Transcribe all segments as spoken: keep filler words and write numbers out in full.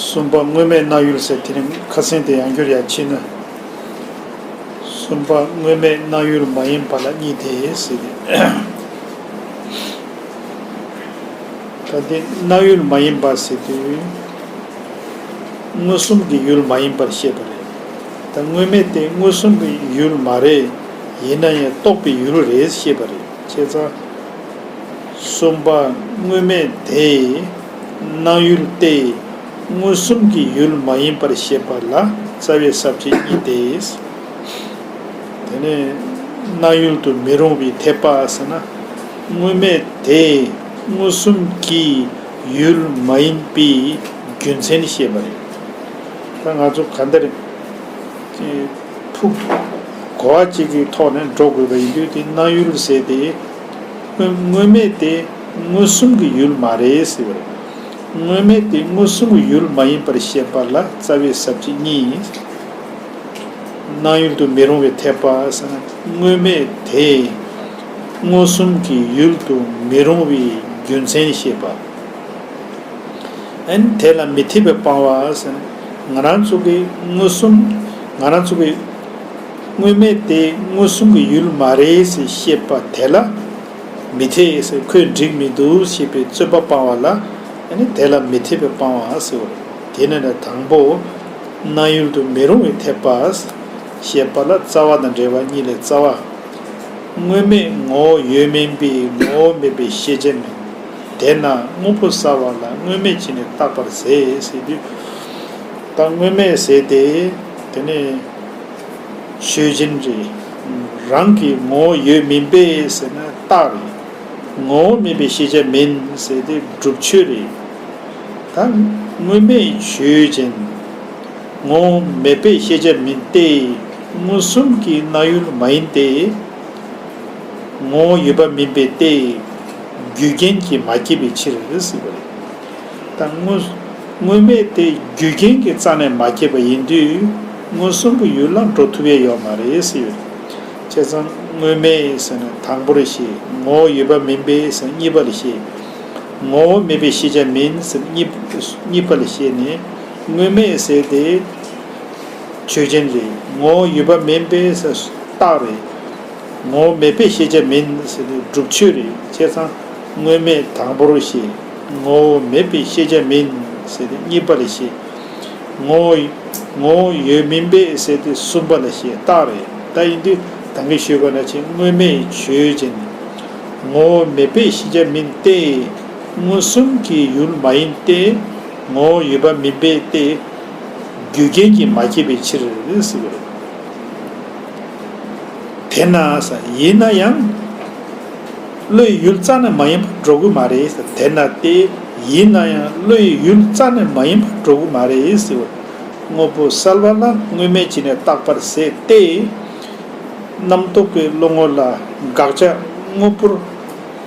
གསུམ་པ་དངོས་མེད་སྣང་ཡུལ་ཟེར། དེ་རིང་ཁ་སང་དེ་ཡང་བསྐྱར་ཡར་ཕྱིན་ན། གསུམ་པ་དངོས་མེད་སྣང་ཡུལ་མ་ཡིན་པ་ལ་གཉིས་ཏེ་ཟེར་ཏེ། ད་དེ་སྣང་ཡུལ་མ་ཡིན་པ་ཟེར་དུས། མངོན་སུམ་གྱི་ཡུལ་མ་ཡིན་པར་བཤད་པ་རེད། ད་དངོས་མེད་དེ་མངོན་སུམ་གྱི་ཡུལ་མ་རེད། ཡིན་ན་ཡང་རྟོགས་པའི་ཡུལ་རེད་ཞེས་པ་རེད། བྱས་ཙང་། གསུམ་པ་དངོས་མེད་དེ་སྣང་ཡུལ་ཏེ། མངོན་སུམ་གྱི་ཡུལ་མ་ཡིན་པར་བཤད་པ་ལ་རྩ་བའི་ས་བཅད་གཉིས་ཏེ། དེ་ནས་སྣང་ཡུལ་དུ་མི་རུང་བའི་འཐད་པ་ཟེར་ན། དངོས་མེད་དེ་མངོན་སུམ་གྱི་ཡུལ་མ་ཡིན་པའི་རྒྱུ་མཚན་བཤད་པ་རེད། ད་ང་ཚོ་ག་འདྲ་རེད། ཕུགས་གོ་བ་གཅིག་གི་ཐོག་ནས་འགྲོ་དགོས་པ་ཡིན་དུས། དེ་སྣང་ཡུལ་ཟེར་ཏེ། དངོས་དངོས་མེད་དེ་མངོན་སུམ་གྱི་ཡུལ་མ་རེད་ཟེར་བ་རེད། དངོས་མེད་དེ་མངོན་སུམ་གྱི་ཡུལ་མ་ཡིན་པར་བཤད་པ་ལ་རྩ་བའི་ས་བཅད་གཉིས། སྣང་ཡུལ་དུ་མི་རུང་བའི་འཐད་པ་ཟེར་ན། དངོས་མེད་དེ་མངོན་སུམ་གྱི་ཡུལ་དུ་མི་རུང་བའི་རྒྱུ་མཚན་བཤད་པ། ཨན་དེ་ལ་མི་འཐད་པའི་སྤང་བ་ཟེར་ན། ང་རང་ཚོ་གི་མངོན་སུམ། ང་རང་ཚོ་གི་དངོས་མེད་དེ་མངོན་སུམ་གྱི་ཡུལ་མ་རེད་ཟེར་བཤད་པ་དེ་ལ་མི་འཐད་ཟེར། ཁོས་འགྲིག་མི་འདུག་ཞེས་པའི་རྩོད་པ་སྤང་བ་ལ། ཨ་ནི་དེ་ལ་མི་འཐད་པའི་སྤང་བ་ཟེར་བ་རེད། དེ་ནས་ནི་དང་པོ་སྣང་ཡུལ་དུ་མི་རུང་བའི་འཐད་པ་ཞེས་པ་ལ་རྩ་བ་དང་འབྲེལ་བ་གཉིས་ལས་རྩ་བ། དངོས་མེད་ངོ་བོ་ཡོད་མིན་པའི་ངོ་བོ་མེད་པའི་ཤེས་བྱ་མིན། དེས་ན་དངོས་པོ་གསལ་བ་ལ་དངོས་མེད་ཅིག་ནས་བཏགས་པར་ཟད་ཟེར་དུས། ད་དངོས་མེད་ཟེར་ཏེ། དེ་ནས་ཆོས་ཅན་རེད། རང་གི་ངོ་བོ་ཡོད་མིན་པས་ཟེར་ན་རྟགས་རེད། ངོ་བོ་མེད་པའི་ཤེས་བྱ་མིན་ཟེར་ཏེ་སྒྲུབ་ཆོས་རེད། ད་དངོས་མེད་ཆོས་ཅན། ངོ་བོ་མེད་པའི་ཤེས་བྱ་མིན་ཏེ། མངོན་སུམ་གྱི་སྣང་ཡུལ་མ་ཡིན་ཏེ། ངོ་བོ་ཡོད་པ་མིན་པས་ཏེ། རྒྱུ་རྐྱེན་གྱིས་མ་སྐྱེས་པའི་ཕྱིར་ཟེར་བ་རེད། ད་དངོས་དངོས་མེད་དེ་རྒྱུ་རྐྱེན་གྱི་རྩ་ནས་མ་སྐྱེས་པ་ཡིན་དུས། མངོན་སུམ་གྱི་ཡུལ་ལ་འགྲོ་ཐུབ་ཡས་ཡོད་མ་རེད་ཟེར། བྱས་ཙང་དངོས་མེད་ཟེར་ན་དང་པོར་བཤད། ངོ་བོ་ཡོད་པ་མིན་པས་ཟེར་ན་གཉིས་པ་ལ་བཤད། ངོ་བོ་མེད་པའི་ཤེས་བྱ་མིན་ཟེར་ན་གཉིས་གཉིས་པ་ལ་བཤད་ནས། དངོས་མེད་ཟེར་དེ་ཆོས་ཅན་རེད། ངོ་བོ་ཡོད་པ་མིན་པས་ཟེར་རྟགས་རེད། ངོ་བོ་མེད་པའི་ཤེས་བྱ་མིན་ཟེར་དེ་སྒྲུབ་ཆོས་རེད། བྱས་ཙང་དངོས་མེད་དང་པོར་བཤད། ངོ་བོ་མེད་པའི་ཤེས་བྱ་མིན་ཟེར་དེ་གཉིས་པ་ལ་བཤད། ངོ་བོ་ངོ་བོ་ཡོད་མིན་པས་ཟེར་དེ་གསུམ་པ་ལ་བཤད། རྟགས་རེད། ད་ཡིན་དུས་ད་གིན་ཞུས་པ་ནང་བཞིན་དངོས་མེད་ཆོས་ཅན། ངོ་བོ་མེད་པའི་ཤེས་བྱ་མིན་ཏེ། མངོན་སུམ་གྱི་ཡུལ་མ་ཡིན་ཏེ། ངོ་བོ་ཡོད་པ་མིན་པས་ཏེ། རྒྱུ་རྐྱེན་གྱིས་མ་སྐྱེས་པའི་ཕྱིར་ཟེར་བ་རེད། དེས་ན་ཟེར། ཡིན་ན་ཡང་བློའི་ཡུལ་རྩ་ནས་མ་ཡིན་པར་འགྲོ་གི་མ་རེད་ཟེར། དེས་ན་སྟེ། ཡིན་ན་ཡང་བློའི་ཡུལ་རྩ་ནས་མ་ཡིན་པར་འགྲོ་གི་མ་རེད་ཟེར་བ། དངོས་པོ་གསལ་བ་ལ་དངོས་མེད་ཅིག་ནས་བཏགས་པར་ཟད་དེ། རྣམ་རྟོག་གི་བློ་ངོ་ལ་དགག་བྱ་དངོས་པོར་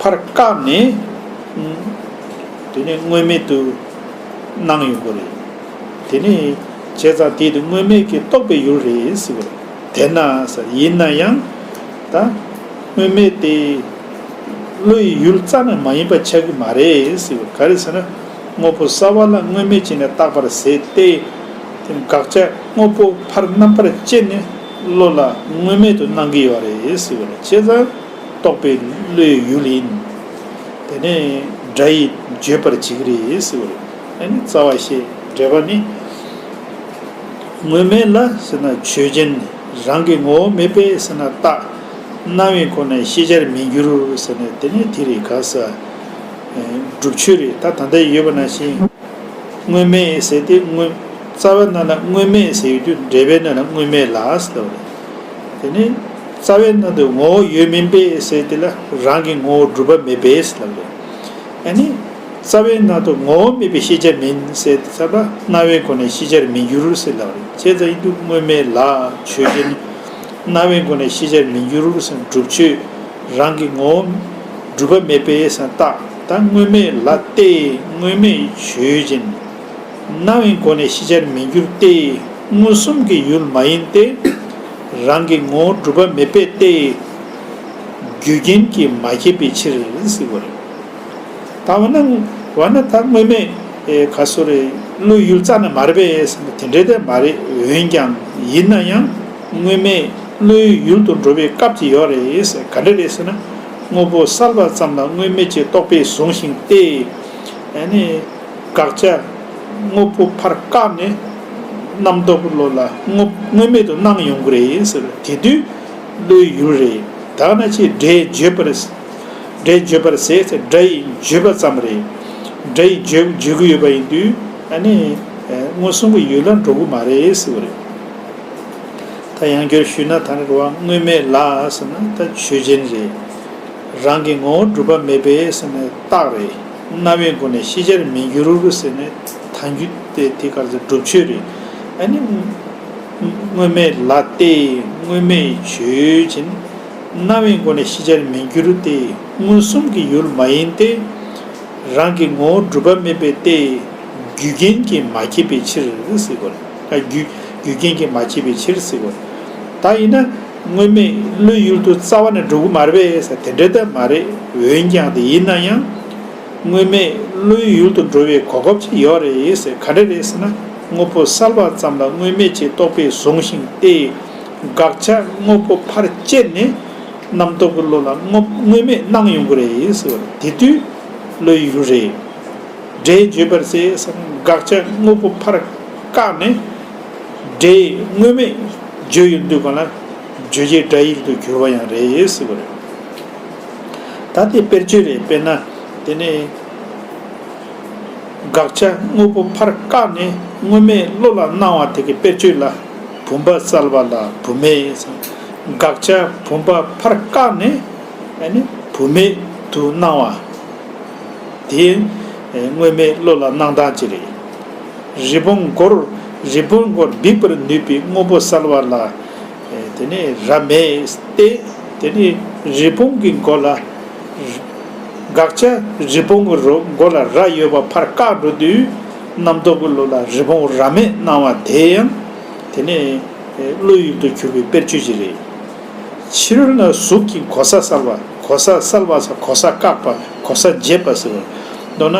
ཕར་བཀག་ནས། དེ་ནས་དངོས་མེད་དུ་སྣང་ཡོང་གི་རེད། དེ་ནས་བྱས་ཙང་དེ་དེ་དངོས་མེད་ཀྱི་རྟོགས་པའི་ཡུལ་རེད་ཟེར་བ་རེད། དེས་ན་ཟེར། ཡིན་ན་ཡང་ད་དངོས་མེད་དེ་བློ་ཡི་ཡུལ་རྩ་ནས་མ་ཡིན་པ་ཆགས་ཀྱི་མ་རེད་ཟེར་བ། ག་རེ་ཟེར་ན། དངོས་པོ་གསལ་བ་ལ་དངོས་མེད་ཅིག་ནས་བཏགས་པར་ཟད་དེ། དེ་དགག་བྱ་དངོས་པོ་ཕར་རྣམ་པར་བཅད་ནས་བློ་ལ་དངོས་མེད་དུ་སྣང་གི་ཡོད་རེད་ཟེར་བ་རེད། བྱས་ཙང་རྟོགས་པའི་བློའི་ཡུལ་ཡིན། དེ་ནས་སྒྲ་ཡིས་བརྗོད་པར་བྱེད་ཀྱི་རེད་ཟེར་བ་རེད། ཨ་ནི་རྩ་བ་བཤད། འགྲེལ་པ་ནི། དངོས་མེད་ལ་ཟེར་ན་ཆོས་ཅན། རང་གི་ངོ་བོ་མེད་པས་ཟེར་ན་རྟགས། སྣང་བའི་སྒོ་ནས་ཤེས་བྱར་མི་འགྱུར་ཟེར་ནས། དེ་ནི་དེ་རེད་ག་ས། སྒྲུབ་ཆོས་རེད། ད་ད་ལྟ་ཡོད་པ་ནང་བཞིན། དངོས་མེད་ཟེར་ཏེ་དངོས། རྩ་བའི་ནང་ལ་དངོས་མེད་ཟེར་ཡོད་དུས་འགྲེལ་པའི་ནང་ལ་དངོས་མེད་ལ་ཟེར་བ་རེད། དེ་ནི་རྩ་བའི་ནང་དུ་ངོ་བོ་ཡོད་མིན་པས་ཟེར་དེ་ལ་རང་གི་ངོ་བོ་གྲུབ་པ་མེད་པས་ཟེར་བ་རེད། ཨ་ནི། རྩ་བའི་ནང་དུ་ངོ་བོ་མེད་པའི་ཤེས་བྱ་མིན་ཟེར་ཏེ་ཚར་ལ་སྣང་བའི་སྒོ་ནས་ཤེས་བྱར་མི་འགྱུར་ཟེར་ལབ་རེད། བྱས་ཙང་ཡིན་དུས་དངོས་མེད་ལ་ཆོས་ཅན། སྣང་བའི་སྒོ་ནས་ཤེས་བྱར་མི་འགྱུར་ཟེར། སྒྲུབ་ཆོས་རང་གི་ངོ་བོ་གྲུབ་པ་མེད་པས་ཟེར་རྟགས། ད་དངོས་མེད་ལ་སྟེ་དངོས་མེད་ཆོས་ཅན། སྣང་བའི་སྒོ་ནས་ཤེས་བྱར་མི་འགྱུར་ཏེ། མངོན་སུམ་གྱི་ཡུལ་མ་ཡིན་ཏེ། རང་གི་ངོ་བོ་གྲུབ་པ་མེད་པས་ཏེ། རྒྱུ་རྐྱེན་གྱིས་མ་སྐྱེས་པའི་ཕྱིར་ཟེར་བ་རེད། ད་འོ་ན་འོ་ན་ད་དངོས་མེད་ཨེ་ག་སོ་རེད། བློའི་ཡུལ་རྩ་ནས་མ་རེད་པས་ཟེར་ན་དེ་འདྲའི་དེ་མ་རེད། འོན་ཀྱང་ཡིན་ན་ཡང་དངོས་མེད་བློའི་ཡུལ་དུ་འགྲོ་བའི་སྐབས་ཅིག་ཡོད་རེད་ཟེར། ག་འདྲ་རེད་ཟེར་ན། དངོས་པོ་གསལ་བ་ཙམ་ལ་དངོས་མེད་ཅེས་རྟོག་པས་བཟུང་ཞིང་སྟེ། ཨ་ནི། དགག་བྱ་དངོས་པོ་ཕར་བཀག་ནས་རྣམ་རྟོག་གི་བློ་ལ་དངོས་དངོས་མེད་དུ་སྣང་ཡོང་གི་རེད་ཟེར། དེ་དུས་བློའི་ཡུལ་རེད། ད་ནི་ཅིག་སྒྲས་བརྗོད་པར། སྒྲས་བརྗོད་པར་ཟད་ཟེར། སྒྲ་ཡིས་བརྗོད་པ་ཙམ་རེད། སྒྲ་ཡིས་བརྗོད་བརྗོད་ཀྱི་ཡོད་པ་ཡིན་དུས། ཨ་ནི། མངོན་སུམ་གྱི་ཡུལ་ལ་འགྲོ་གི་མ་རེད་ཟེར་བ་རེད། ད་ཡང་བསྐྱར་ཞུས་ན་ད་ནི་རུ་བ་དངོས་མེད་ལ་ཟེར་ན་ད་ཆོས་ཅན་རེད། རང་གི་ངོ་བོ་གྲུབ་པ་མེད་པས་ཟེར་ནས་རྟགས་རེད། རྣ་བའི་སྒོ་ནས་ཤེས་བྱར་མི་འགྱུར་ཟེར་ནས་ཐལ་འགྱུར་ཏེ་དེ་ག་རེ་ཟེར་སྒྲུབ་ཆོས་རེད། ཨ་ནི། དངོས་མེད་ལ་སྟེ་དངོས་མེད་ཆོས་ཅན། རྣ་བའི་སྒོ་ནས་ཤེས་བྱར་མི་འགྱུར་ཏེ་མངོན་སུམ་གྱི་ཡུལ་མ་ཡིན་ཏེ། རང་གི་ངོ་བོ་གྲུབ་པ་མེད་པས་ཏེ། རྒྱུ་རྐྱེན་གྱིས་མ་སྐྱེས་པའི་ཕྱིར་ཟེར་གོ། ཨ་རྒྱུ་རྒྱུ་རྐྱེན་གྱིས་མ་སྐྱེས་པའི་ཕྱིར་ཟེར་གོ། ད་ཡིན་ན་དངོས་མེད་བློའི་ཡུལ་དུ་རྩ་བ་ནས་འགྲོ་གི་མ་རེད་པས་ཟེར་དེ་འདྲ་ད་མ་རེད། འོན་ཀྱང་དེ་ཡིན་ན་ཡང་། དངོས་མེད་བློའི་ཡུལ་དུ་འགྲོ་བའི་གོ་སྐབས་ཅིག་ཡོད་རེད་ཟེར། ག་འདྲ་རེད་ཟེར་ན། དངོས་པོ་གསལ་བ་ཙམ་ལ་དངོས་མེད་ཅེས་རྟོག་པས་བཟུང་ཞིང་སྟེ། དགག་བྱ་དངོས་པོ་ཕར་བཅད་ནས་རྣམ་རྟོག་གི་བློ་ལ་དངོས་དངོས་མེད་སྣང་ཡོང་གི་རེད་ཟེར་བ་རེད། དེ་དུས་བློའི་ཡུལ་རེད། སྒྲས་བརྗོད་པར་ཟད་ཟེར། དགག་བྱ་དངོས་པོ་ཕར་བཀག་ནས་སྒྲས་དངོས་མེད་བརྗོད་ཡོང་དུས་གང་ལ་རྗོད་བྱེད་སྒྲ་ཡིག་ཏུ་གྱུར་པ་ཡང་རེད་ཟེར་བ་རེད། ད་དེ་དཔེར་བརྗོད་རེད། དཔེར་ན། དེ་ནས་དགག་བྱ་དངོས་པོ་ཕར་བཀག་ནས་དངོས་མེད་བློ་ལ་སྣང་བ་དེ་གི་དཔེར་བརྗོད་ལ། བུམ་པ་གསལ་བ་ལ་བུམ་མེད་ཟེར། དགག་བྱ་བུམ་པ་ཕར་བཀག་ནས་ཨ་ནི་བུམ་མེད་དུ་སྣང་བ། དེ་དངོས་མེད་བློ་ལ་སྣང་སྟངས་ཅིག་རེད། རི་བོང་མགོར་རི་བོང་མགོར་འབིགས་པར་ནུས་པའི་དངོས་པོ་གསལ་བ་ལ། དེ་ནས་ར་མེད་དེ། དེ་ནས་རི་བོང་གི་མགོ་ལ། དགག་བྱ་རི་བོང་གི་རོ་མགོ་ལ་ར་ཡོད་པ་ཕར་བཀག་འགྲོ་དུས། རྣམ་རྟོག་གི་བློ་ལ་རི་བོང་ར་མེད་སྣང་བ་དེ་ཡང་། དེ་ནས་བློའི་ཡུལ་དུ་གྱུར་པའི་དཔེར་བརྗོད་ཅིག་རེད། ཕྱི་རོལ་ན་གཟུགས་ཀྱི་གོ་ས་གསལ་བ། གོ་ས་གསལ་བ་ཟེར་གོ་ས་བཀག་པ། གོ་ས་འབྱེད་པ་ཟེར་བ། མདོར་ན།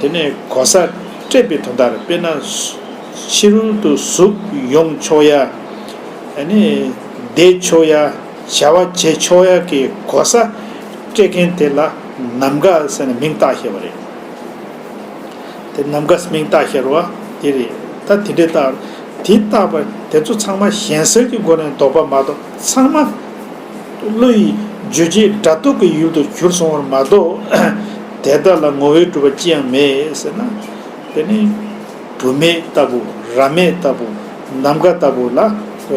དེ་ནས་གོ་ས་སྤྲད་པའི་དོན་དག་རེད། དཔེར་ན། ཕྱི་རོལ་དུ་གཟུགས་ཡོང་ཆོག་ཡ། ཨ་ནི། བསྡད་ཆོག་ཡ། བྱ་བ་བྱེད་ཆོག་ཡ་གི་གོ་ས་སྤྲད་མཁན་དེ་ལ་ནམ་མཁའ་ཟེར་ནས་མིང་བཏགས་བཞག་པ་རེད། དེ་ནམ་མཁའ་མིང་བཏགས་བཞག་པ་དེ་རེད། ད་དེ་འདྲའི་རྟགས་དེ་བཏགས་པ་དེ་ཚོ་ཚང་མ་གཞན་སེལ་གྱི་སྒོ་ནས་འདོགས་པ་མ་གཏོགས། ཚང་མ་བློ་ཡི་རྗོད་བྱེད་སྒྲ་རྟོག་གི་ཡུལ་དུ་གྱུར་སོང་བར་མ་གཏོགས། དེ་དག་ལ་ངོ་བོའི་གྲུབ་པ་ཅི་ཡང་མེད་ཟེར་ན། དེ་ནི། བུ་མེད་ལྟ་བུ། ར་མེད་ལྟ་བུ། ནམ་མཁའ་ལྟ་བུ་ལ་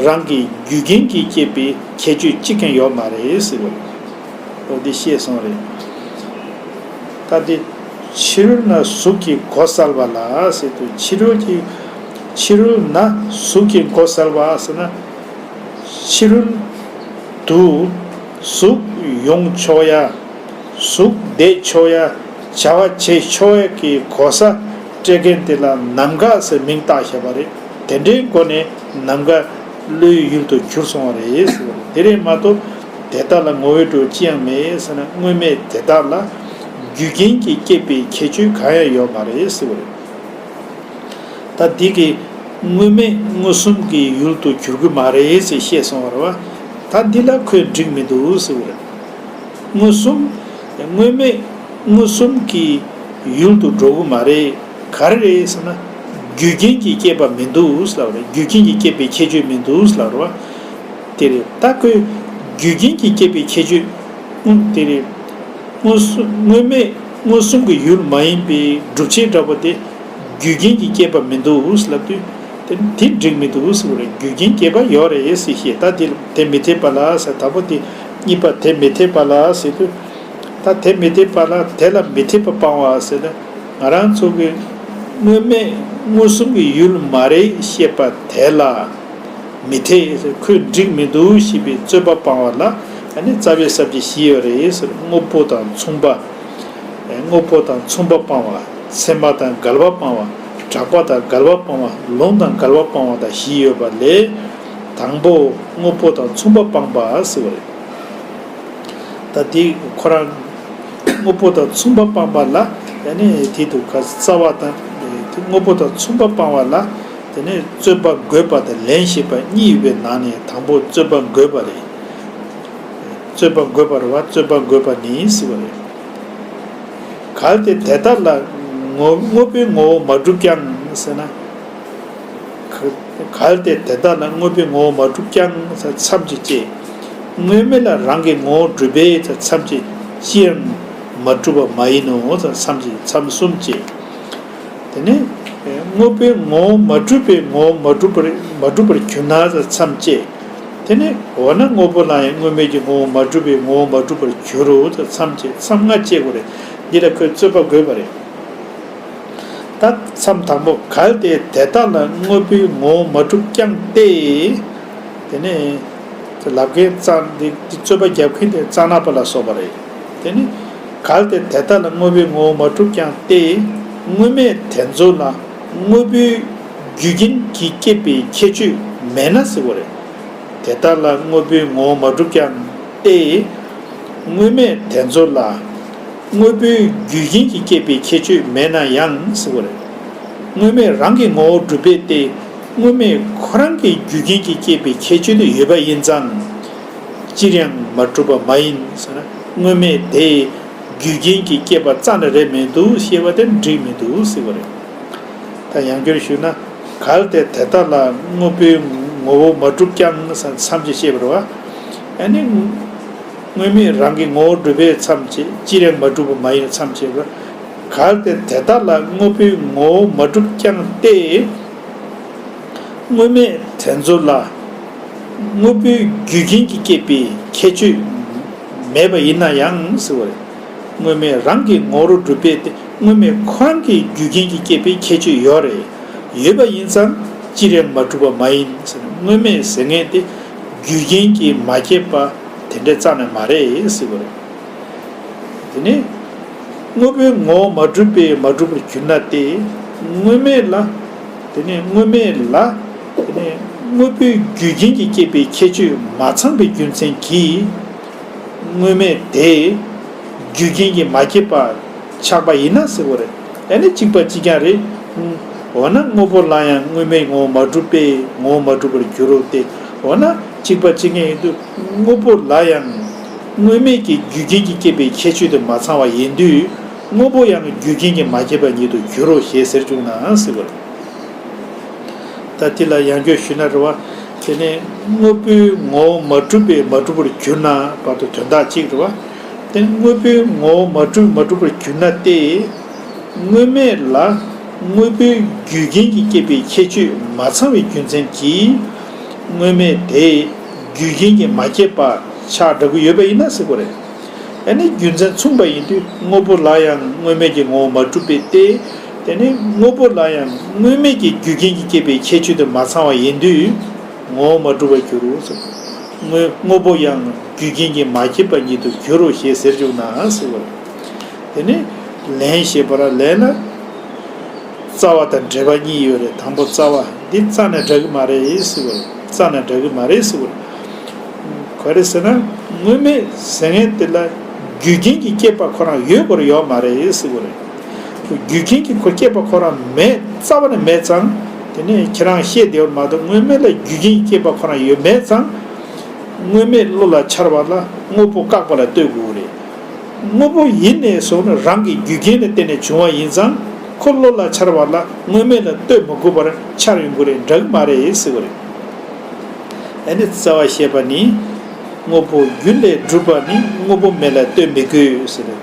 རང་གི་རྒྱུ་རྐྱེན་གྱིས་སྐྱེད་པའི་ཁྱད་ཆོས་གཅིག་ཀྱང་ཡོད་མ་རེད་ཟེར་བ་རེད། འོ་འདི་ཤེས་སོང་རེད། ད་འདི་ཕྱི་རོལ་ན་གཟུགས་ཀྱི་གོ་གསལ་བ་ལ་ཟེར་དུས། ཕྱི་རོལ་གྱི་ཕྱི་རོལ་ན་གཟུགས་ཀྱི་གོ་གསལ་བ་ཟེར་ན། ཕྱི་རོལ་དུ་གཟུགས་ཡོང་ཆོག་ཡ། གཟུགས་བསྡད་ཆོག་ཡ། བྱ་བ་བྱེད་ཆོག་ཡ་གི་གོ་ས་སྤྲད་མཁན་དེ་ལ་ནམ་མཁའ་ཟེར་མིང་བཏགས་བཞག་པ་རེད། དེ་འདྲའི་སྒོ་ནས་ནམ་མཁའ་བློའི་ཡུལ་དུ་གྱུར་སོང་བ་རེད་ཟེར་བ་རེད། དེ་རེད་མ་གཏོགས་དེ་དག་ལ་ངོ་བོའི་གྲུབ་ཅི་ཡང་མེད་ཟེར་ན། དངོས་མེད་དེ་དག་ལ་རྒྱུ་རྐྱེན་གྱིས་སྐྱེད་པའི་ཁྱད་ཆོས་གང་ཡང་ཡོད་མ་རེད་ཟེར་བ་རེད། ད་འདི་གི་དངོས་མེད་མངོན་སུམ་གྱི་ཡུལ་དུ་གྱུར་གྱི་མ་རེད་ཅེས་བཤད་སོང་བ་རེད་བ། ད་འདི་ལ་ཁོས་འགྲིག་མི་འདུག་ཟེར་བ་རེད། མངོན་སུམ། དངོས་མེད་མངོན་སུམ་གྱི་ཡུལ་དུ་འགྲོ་གི་མ་རེད། ག་རེ་རེད་ཟེར་ན། རྒྱུ་རྐྱེན་གྱིས་སྐྱེད་པ་མི་འདུག་ཟེར་བ་རེད། རྒྱུ་རྐྱེན་གྱིས་སྐྱེད་པའི་ཁྱད་ཆོས་མི་འདུག་ཟེར་བ་རེད་བ། དེ་རེད། ད་ཁོས་རྒྱུ་རྐྱེན་གྱིས་སྐྱེད་པའི་ཁྱད་ཆོས། ཨུ། དེ་རེད། མངོན་སུམ། དངོས་མེད་མངོན་སུམ་གྱི་ཡུལ་མ་ཡིན་པའི་སྒྲུབ་བྱེད་འདྲ་པོ་དེ་རྒྱུ་རྐྱེན་གྱིས་སྐྱེད་པ་མི་འདུག་ལབ་དུས། དེ་དེ་འགྲིག་མི་འདུག་ཟེར་བ་རེད། རྒྱུ་རྐྱེན་སྐྱེད་པ་ཡོད་རེད་ཟེར་བཤད། ད་དེ་དེ་མི་འཐད་པ་ལ་ཟེར། དང་པོ་དེ། གཉིས་པ་དེ་མི་འཐད་པ་ལ་ཟེར་དུས། ད་དེ་མི་འཐད་པ་ལ་དེ་ལ་མི་འཐད་པ་སྤང་བ་ཟེར་ན། ང་རང་ཚོ་གི་དངོས་མེད་མངོན་སུམ་གྱི་ཡུལ་མ་རེད་ཞེས་པ་དེ་ལ། མི་འཐད་ཟེར། ཁོས་འགྲིག་མི་འདུག་ཞེས་པའི་རྩོད་པ་སྤང་བ་ལ། ཨ་ནི་རྩ་བའི་ས་བཅད་བཞི་ཡོད་རེད་ཟེར། དངོས་པོ་དང་མཚུངས་པ། དངོས་པོ་དང་མཚུངས་པ་སྤང་བ། ཚད་མ་དང་འགལ་བ་སྤང་བ། གྲགས་པ་དང་འགལ་བ་སྤང་བ། ལུང་དང་འགལ་བ་སྤང་བ་དང་བཞི་ཡོད་པ་ལས། དང་པོ་དངོས་པོ་དང་མཚུངས་པ་སྤངས་པ་ཟེར་བ་རེད། ད་དེ་ཁོ་རང་དངོས་པོ་དང་མཚུངས་པ་སྤངས་པ་ལ། ཨ་ནི་དེ་དུ་ག་རྩ་བ་དང་། དངོས་པོ་དང་མཚུངས་པ་སྤང་བ་ལ། དེ་ནས་རྩོད་པ་འགོད་པ་དང་ལན་བཤད་པ་གཉིས་ཡོད་པའི་ནང་ནས་དང་པོ་རྩོད་པ་འགོད་པ་རེད། རྩོད་པ་འགོད་པ་རེད་བ། རྩོད་པ་འགོད་པ་ནི་ཟེར་བ་རེད། གལ་ཏེ་དེ་ལྟར་ལ་ངོ་དངོས་པོའི་ངོ་བོ་མ་གྲུབ་ཀྱང་ཟེར་ན། གལ་ཏེ་དེ་ལྟར་ལ་དངོས་པོའི་ངོ་བོ་མ་གྲུབ་ཀྱང་མཚམས་ཀྱི་བཅད། དངོས་མེད་ལ་རང་གི་ངོ་བོ་གྲུབ་པའི་མཚམས་ཀྱི་ཅི་ཡང་མ་གྲུབ་པ་མ་ཡིན་ནོ་མཚམས་ཀྱི་མཚམས་གསུམ་བཅད། དེ་ནས་དངོས་པོའི་ངོ་བོ་མ་གྲུབ་པའི་ངོ་བོ་མ་གྲུབ་པར་མ་གྲུབ་པར་གྱུར་ན་མཚམས་བཅད། དེ་ནས་འོ་ན་དངོས་པོ་ལ་ཡང་དངོས་མེད་ཀྱི་ངོ་བོ་མ་གྲུབ་པའི་ངོ་བོ་མ་གྲུབ་པར་འགྱུར་རོ། མཚམས་བཅད། མཚམས་ལྔ་བཅད་དགོས་རེད། འདི་ལ་ཁོས་རྩོད་པ་འགོད་པ་རེད། ད་མཚམས་དང་པོ། གལ་ཏེ་དེ་ལྟར་ལ་དངོས་པོའི་ངོ་བོ་མ་གྲུབ་ཀྱང་སྟེ། དེ་ནས་ལབ་མཁན་རྩ་འདི་འདི་རྩོད་པ་རྒྱབ་མཁན་དེ་རྩ་ནག་པ་ལ་སོགས་པ་རེད། དེ་ནི་གལ་ཏེ་དེ་ལྟར་ལ་དངོས་པོའི་ངོ་བོ་མ་གྲུབ་ཀྱང་སྟེ། དངོས་མེད་དེ་ཚོ་ལ་དངོས་པོའི་རྒྱུ་རྐྱེན་གྱིས་བསྐྱེད་པའི་ཁྱད་ཆོས་མེད་ན་ཟེར་བ་རེད། དེ་ལྟར་ལ་དངོས་པོའི་ངོ་བོ་མ་གྲུབ་ཀྱང་སྟེ། དངོས་མེད་དེ་ཚོ་ལ་དངོས་པོའི་རྒྱུ་རྐྱེན་གྱིས་བསྐྱེད་པའི་ཁྱད་ཆོས་མེད་ན་ཡང་ཟེར་བ་རེད། དངོས་མེད་རང་གི་ངོ་བོ་གྲུབ་པས་ཏེ། དངོས་མེད་ཁོ་རང་གི་རྒྱུ་རྐྱེན་གྱིས་བསྐྱེད་པའི་ཁྱད་ཆོས་དེ་ཡོད་པ་ཡིན་ཙང་། སྤྱིར་ཡང་མ་གྲུབ་པ་མ་ཡིན་ཟེར་ན། དངོས་མེད་དེ་རྒྱུ་རྐྱེན་གྱིས་བསྐྱེད་པ་རྩ་ནས་རེད་མི་འདུག་ཞེས་པ་དེ་འགྲིག་མི་འདུག་ཟེར་བ་རེད། ད་ཡང་བསྐྱར་ཞུས་ན། གལ་ཏེ་དེ་ལྟར་ལ་དངོས་པོའི་ངོ་བོ་མ་གྲུབ་ཀྱང་ཟེར་མཚམས་ཀྱིས་བཤད་པ་རེད་བ། ཨ་ནི། དངོས་མེད་རང་གི་ངོ་བོ་གྲུབ་པའི་མཚམས་བཅད། སྤྱིར་ཡང་མ་གྲུབ་པ་མ་ཡིན་མཚམས་བཅད་པ། གལ་ཏེ་དེ་ལྟར་ལ་དངོས་པོའི་ངོ་བོ་མ་གྲུབ་ཀྱང་སྟེ། དངོས་མེད་དེ་ཚོ་ལ་དངོས་པོའི་རྒྱུ་རྐྱེན་གྱིས་བསྐྱེད་པའི་ཁྱད་ཆོས་མེད་པ་ཡིན་ན་ཡང་ཟེར་བ་རེད། དངོས་མེད་རང་གི་ངོ་བོར་གྲུབ་པས་ཏེ། དངོས་མེད་ཁོ་རང་གི་རྒྱུ་རྐྱེན་གྱིས་བསྐྱེད་པའི་ཁྱད་ཆོས་ཡོད་རེད། ཡོད་པ་ཡིན་ཙང་སྤྱིར་ཡང་མ་གྲུབ་པ་མ་ཡིན་ཟེར་ན། དངོས་མེད་ཟེར་མཁན་དེ་རྒྱུ་རྐྱེན་གྱིས་མ་བསྐྱེད་པ་དེ་འདྲ་རྩ་ནས་མ་རེད་ཟེར་བ་རེད། དེ་ནས་དངོས་པོའི་ངོ་བོ་མ་གྲུབ་པས་མ་གྲུབ་པར་གྱུར་ན་སྟེ། དངོས་མེད་ལ། དེ་ནས་དངོས་མེད་ལ། དེ་ནས་དངོས་པོའི་རྒྱུ་རྐྱེན་གྱིས་བསྐྱེད་པའི་ཁྱད་ཆོས་མ་ཚང་བའི་རྒྱུ་མཚན་གྱིས། དངོས་མེད་དེ་རྒྱུ་རྐྱེན་གྱིས་མ་བསྐྱེད་པ་ཆགས་པ་ཡིན་ན་ཟེར་བ་རེད། ཨ་ནི་གཅིག་པ་གཅིག་རྐྱང་རེད། འོ་ན་དངོས་པོ་ལ་ཡང་དངོས་མེད་ངོ་བོ་མ་གྲུབ་པས་ངོ་བོ་མ་གྲུབ་པར་འགྱུར་རོ་སྟེ། འོ་ན་གཅིག་པ་གཅིག་རྐྱང་ཡིན་དུས་དངོས་པོ་ལ་ཡང་དངོས་མེད་ཀྱི་རྒྱུ་རྐྱེན་གྱིས་བསྐྱེད་པའི་ཁྱད་ཆོས་དེ་མ་ཚང་བ་ཡིན་དུས། དངོས་པོ་ཡང་རྒྱུ་རྐྱེན་གྱིས་མ་བསྐྱེད་པ་ཉིད་དུ་འགྱུར་རོ་ཞེས་ཟེར་བྱུང་ན་ཟེར་བ་རེད། ད་དེ་ལ་ཡང་བསྐྱར་ཞུས་ན་རེད་བ། དེ་ནས་དངོས་པོའི་ངོ་བོ་མ་གྲུབ་པས་མ་གྲུབ་པར་གྱུར་ན་བར་དུ་དོན་དག་གཅིག་རེད་བ། དེ་ནས་དངོས་པོའི་ངོ་བོ་མ་གྲུབ་མ་གྲུབ་པར་གྱུར་ན་སྟེ། དངོས་མེད་ལ་དངོས་པོའི་རྒྱུ་རྐྱེན་གྱིས་བསྐྱེད་པའི་ཁྱད་ཆོས་མ་ཚང་བའི་རྒྱུ་མཚན་གྱིས། དངོས་མེད་དེ་རྒྱུ་རྐྱེན་གྱིས་མ་བསྐྱེད་པ་ཆགས་འགྲོ་གི་ཡོད་པ་ཡིན་ན་ཟེར་བ་རེད། ཨ་ནི་རྒྱུ་མཚན་མཚུངས་པ་ཡིན་དུས་དངོས་པོ་ལ་ཡང་དངོས་མེད་ཀྱི་ངོ་བོ་མ་གྲུབ་པས་ཏེ། དེ་ནི་དངོས་པོ་ལ་ཡང་དངོས་མེད་ཀྱི་རྒྱུ་རྐྱེན་གྱིས་བསྐྱེད་པའི་ཁྱད་ཆོས་དེ་མ་ཚང་བ་ཡིན་དུས། ངོ་བོ་མ་གྲུབ་པར་འགྱུར་རོ་ཟེར། དངོས་དངོས་པོ་ཡང་རྒྱུ་རྐྱེན་གྱིས་མ་བསྐྱེད་པ་ཉིད་དུ་འགྱུར་རོ་ཞེས་ཟེར་བྱུང་ན་ཟེར་བ། དེ་ནི་ལན་ཞེས་པ་ར་ལན་ལ། རྩ་བ་དང་འབྲེལ་བ་གཉིས་ཡོད་རེད། དང་པོ་རྩ་བ་འདི་རྩ་ནས་འདྲ་གི་མ་རེད་ཟེར་བ་རེད། རྩ་ནས་འདྲ་གི་མ་རེད་ཟེར་བ་རེད། ག་རེ་ཟེར་ན། དངོས་མེད་ཟེར་མཁན་དེ་ལ་རྒྱུ་རྐྱེན་གྱིitས་བསྐྱེད་པ་ཁོ་རང་ཡོད་དགོས་རེད་ཡོད་མ་རེད་ཟེར་བ་རེད། རྒྱུ་རྐྱེན་གྱིས་ཁོ་བསྐྱེད་པ་ཁོ་རང་མེད། རྩ་བ་ནས་མེད་ཙང་། དེ་ནས་ཁྱེད་རང་བཤད་བདེ་བར་མ་གཏོགས་དངོས་མེད་ལ་རྒྱུ་རྐྱེན་གྱིས་བསྐྱེད་པ་ཁོ་རང་ཡོད་མེད་ཙང་། དངོས་མེད་བློ་ལ་འཆར་བ་ལ་དངོས་པོ་བཀག་པ་ལ་ལྟོས་དགོས་རེད། དངོས་པོ་ཡིན་ནས་བཟུང་ནས་རང་གི་རྒྱུ་རྐྱེན་ལ་བརྟེན་ནས་བྱུང་བ་ཡིན་ཙང་། ཁོ་བློ་ལ་འཆར་བ་ལ་དངོས་མེད་ལ་ལྟོས་མི་དགོས་པར་འཆར་ཡོང་གི་རེད། འདྲ་གི་མ་རེད་ཟེར་བ་རེད། ཨ་ནི་རྩ་བ་བཤད་པ་ནི། དངོས་པོ་རྒྱུ་ལས་གྲུབ་པ་ནི་དངོས་པོ་མེད་ལ་ལྟོས་མི་དགོས་ཟེར་རེད།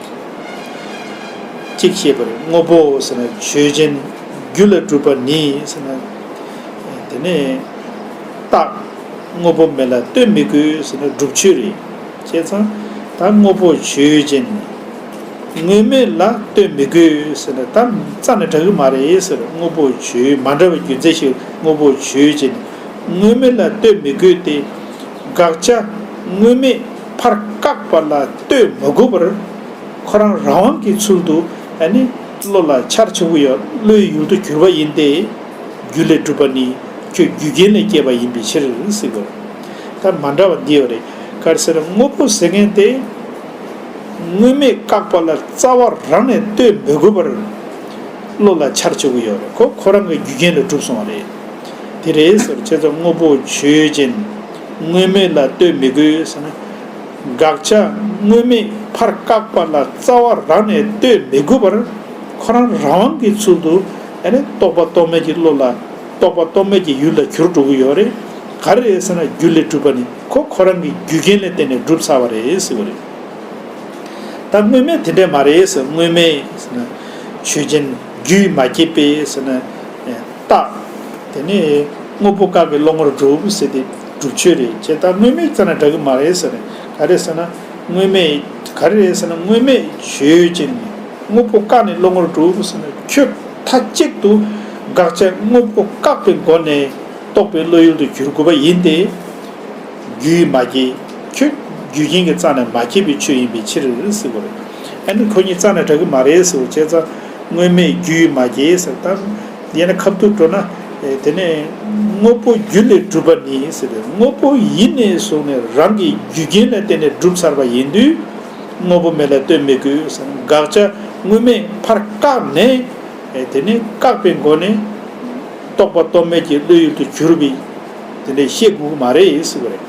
གཅིག་བཤད་པ་རེད། དངོས་པོ་ཟེར་ན་ཆོས་ཅན། རྒྱུ་ལས་གྲུབ་པ་ནི་ཟེར་ན། དེ་ནས་རྟགས། དངོས་པོ་མེད་ལ་ལྟོས་མི་དགོས་ཟེར་ན་སྒྲུབ་ཆོས་རེད། བྱས་ཙང་ད་དངོས་པོ་ཆོས་ཅན། དངོས་མེད་ལ་ལྟོས་མི་དགོས་ཟེར་ན་ད་རྩ་ནས་འདྲ་གི་མ་རེད་ཟེར། དངོས་པོ་ཆོས་མ་འདྲ་བའི་རྒྱུ་མཚན་ཞིག་དངོས་པོ་ཆོས་ཅན། དངོས་མེད་ལ་ལྟོས་མི་དགོས་ཏེ། དགག་བྱ་དངོས་མེད་ཕར་བཀག་པ་ལ་ལྟོས་མི་དགོས་པར། ཁོ་རང་རང་དབང་གི་ཚུལ་དུ་ཨ་ནི་བློ་ལ་འཆར་ཆོག་གི་ཡོད། བློའི་ཡུལ་དུ་གྱུར་པ་ཡིན་ཏེ། རྒྱུ་ལས་གྲུབ་པ་ནི་ཁྱོད་རྒྱུ་རྐྱེན་ལས་སྐྱེས་པ་ཡིན་པའི་ཕྱིར་ཟེར་དགོས། ད་མ་འདྲ་བ་འདི་ཡོད་རེད། ག་རེ་ཟེར་ན་དངོས་པོ་ཟེར་མཁན་དེ། དངོས་མེད་བཀག་པ་ལ་རྩ་བ་རང་ནས་ལྟོས་མི་དགོས་པར། བློ་ལ་འཆར་བཅུག་གི་ཡོད་རེད། ཁོ་ཁོ་རང་གི་རྒྱུ་རྐྱེན་ལ་གྲུབ་སོང་བ་རེད། དེ་རེད་ཟེར། བྱས་ཙང་དངོས་པོ་ཆོས་ཅན། དངོས་མེད་ལ་ལྟོས་མི་དགོས་ཟེར་ན། དགག་བྱ་དངོས་མེད་ཕར་བཀག་པ་ལ་རྩ་བ་རང་ནས་ལྟོས་མི་དགོས་པར། ཁོ་རང་རང་དབང་གི་ཚུལ་དུ་ཨ་ནི་རྟོག་པ་རྟོག་མེད་ཀྱི་བློ་ལ། རྟོག་པ་རྟོག་མེད་ཀྱི་ཡུལ་ལ་གྱུར་འགྲོ་གི་ཡོད་རེད། ག་རེ་རེད་ཟེར་ན། རྒྱུ་ལས་གྲུབ་པ་ནི་ཁོ་ཁོ་རང་གི་རྒྱུ་རྐྱེན་ལ་བརྟེན་ནས་གྲུབ་ཚར་བ་རེད་ཟེར་བ་རེད། ད་དངོས་མེད་དེ་འདྲས་མ་རེད་ཟེར། དངོས་མེད་ཟེར་ན་ཆོས་ཅན། རྒྱུས་མ་སྐྱེས་པས་ཟེར་ན་རྟག་དེ་ནས་དངོས་པོ་བཀག་པའི་བློ་ངོར་གྲུབ་ཟེར་ཏེ་སྒྲུབ་ཆོས་རེད། བྱས་ཙང་དངོས་མེད་ཙམ་ན་འགྲིག་གི་མ་རེད་ཟེར། ག་རེ་ཟེར་ན། དངོས་མེད་ག་རེ་རེད་ཟེར་ན། དངོས་མེད་ཆོས་ཅན། དངོས་པོ་བཀག་ནས་བློ་ངོར་གྲུབ་ཟེར་ན། ཁྱོད་མཐའ་གཅིག་ཏུ་དགག་བྱ་དངོས་པོ་བཀག་པའི་སྒོ་ནས་རྟོག་པའི་བློ་ཡུལ་དུ་གྱུར་དགོས་པ་ཡིན་ཏེ། རྒྱུས་མ་སྐྱེས། ཁྱོད་རྒྱུ་རྐྱེན་གྱི་རྩ་ནས་མ་སྐྱེས་པའི་ཆོས་ཡིན་པའི་ཕྱིར་ཟེར་བ་རེད། ཨ་ནི་ཁོ་གཉིས་རྩ་ནས་འགྲིག་གི་མ་རེད་ཟེར་བ། བྱས་ཙང་དངོས་མེད་རྒྱུས་མ་སྐྱེས་ཟེར། ད་ཡང་ན་ཁ་ཐུག་འགྲོ་ན། ཨེ། དེ་ནས་དངོས་པོ་རྒྱུ་ལས་གྲུབ་པ་ནི་ཟེར་ཏེ། དངོས་པོ་ཡིན་ནས་བཟུང་ནས་རང་གི་རྒྱུ་རྐྱེན་ལ་བརྟེན་ནས་གྲུབ་ཚར་བ་ཡིན་དུས། དངོས་པོ་མེད་ལ་ལྟོས་མི་དགོས་ཟེར། དགག་བྱ་དངོས་མེད་ཕར་བཀག་ནས། ཨེ། དེ་ནས་བཀག་པའི་སྒོ་ནས་རྟོག་པ་རྟོག་མེད་ཀྱི་བློ་ཡུལ་དུ་གྱུར་པའི། དེ་འདྲས་བཤད་དགོས་ཀྱི་མ་རེད་ཟེར་བ་རེད།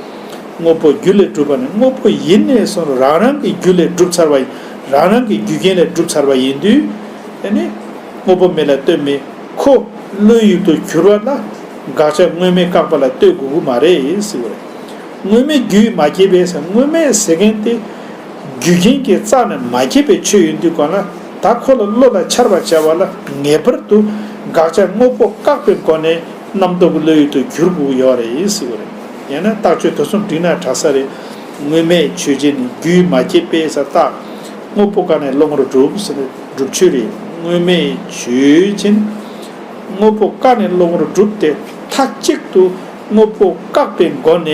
དངོས་པོ་རྒྱུ་ལས་གྲུབ་པ་ནི། དངོས་པོ་ཡིན་ནས་བཟུང་རང་རང་གི་རྒྱུ་ལས་གྲུབ་ཚར་བ་ཡིན། རང་རང་གི་རྒྱུ་རྐྱེན་ལས་གྲུབ་ཚར་བ་ཡིན་དུས། དེ་ནི་དངོས་པོ་མེད་ལ་ལྟོས་མེད། ཁོ་བློའི་ཡུལ་དུ་གྱུར་པ་ལ་དགག་བྱ་དངོས་མེད་བཀག་པ་ལ་ལྟོས་དགོས་ཀྱི་མ་རེད་ཟེར་བ་རེད། དངོས་མེད་རྒྱུས་མ་སྐྱེས་པས་ཟེར། དངོས་མེད་ཟེར་མཁན་དེ་རྒྱུ་རྐྱེན་གྱི་རྩ་ནས་མ་སྐྱེས་པའི་ཆོས་ཡིན་དུས་གང་ལ། ད་ཁོ་ལ་བློ་ལ་འཆར་བར་བྱ་བ་ལ་ངེས་པར་དུ་དགག་བྱ་དངོས་པོ་བཀག་པའི་སྒོ་ནས་རྣམ་རྟོག་གི་བློ་ཡུལ་དུ་གྱུར་དགོས་ཡོད་རེད་ཟེར་བ་རེད། ཡང་ན་རྟགས་ཆོས་དོན་གསུམ་བསྒྲིགས་ན་དྲག་ས་རེད། དངོས་མེད་ཆོས་ཅན། རྒྱུས་མ་སྐྱེས་པས་ཟེར། རྟག་དངོས་པོ་བཀག་ནས་བློ་ངོར་གྲུབ་ཟེར་ན་སྒྲུབ་ཆོས་རེད། དངོས་མེད་ཆོས་ཅན། དངོས་པོ་བཀག་ནས་བློ་ངོར་གྲུབ་སྟེ། མཐའ་གཅིག་ཏུ་དངོས་པོ་བཀག་པའི་སྒོ་ནས་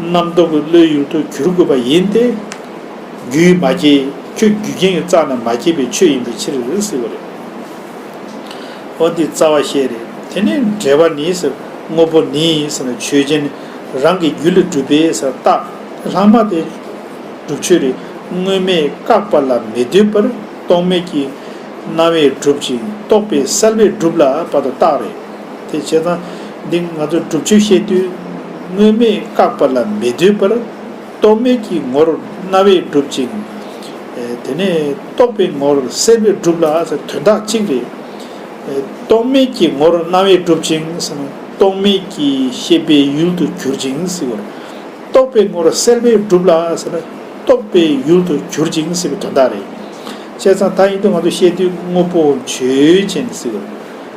རྣམ་རྟོག་གི་བློའི་ཡུལ་དུ་གྱུར་དགོས་པ་ཡིན་ཏེ། རྒྱུས་མ་སྐྱེས། ཁྱོད་རྒྱུ་རྐྱེན་གྱི་རྩ་ནས་མ་སྐྱེས་པའི་ཆོས་ཡིན་པའི་ཕྱིར་ཟེར་བ་རེད། འོ་འདི་རྩ་བ་བཤད་རེད། དེ་ནས་འགྲེལ་པ་ནི་ཟེར། དངོས་པོ་ནི་ཟེར་ན་ཆོས་ཅན། རང་གི་རྒྱུ་ལས་གྲུབ་པས་ཟེར། རྟགས་ལྷག་མ་དེ་སྒྲུབ་ཆོས་རེད། དངོས་མེད་བཀག་པ་ལ་མི་ལྟོས་པར་རྟོག་མེད་ཀྱི་རྣམ་དབྱེ་སྒྲུབ་ཅིང་རྟོག་པས་སེལ་བས་གྲུབ་ལ་བར་དུ་རྟགས་རེད། དེ་བྱས་ཙང་འདི་ང་ཚོ་སྒྲུབ་ཆོས་བཤད་དུས། དངོས་མེད་བཀག་པ་ལ་མི་ལྟོས་པར་རྟོག་མེད་ཀྱི་ངོར་རྣམ་དབྱེ་སྒྲུབ་ཅིང་། ཨེ། དེ་ནས་རྟོག་པའི་ངོར་སེལ་བས་གྲུབ་ལ་ཟེར། དོན་དག་གཅིག་རེད། ཨེ། རྟོག་མེད་ཀྱི་ངོར་རྣམ་དབྱེ་སྒྲུབ་ཅིང་ཟེར་ན། རྟོག་མེད་ཀྱི་ཤེས་པའི་ཡུལ་དུ་གྱུར་ཅིང་ཟེར་བ་རེད། རྟོག་པའི་ངོར་སེལ་བས་གྲུབ་ལ་ཟེར་ན། རྟོག་པའི་ཡུལ་དུ་གྱུར་ཅིང་ཟེར་བའི་དོན་དག་རེད། བྱས་ཙང་ད་ཡིན་དུས་ང་ཚོ་བཤད་དུས་དངོས་པོ་ཆོས་ཅན་ཟེར་བ་རེད།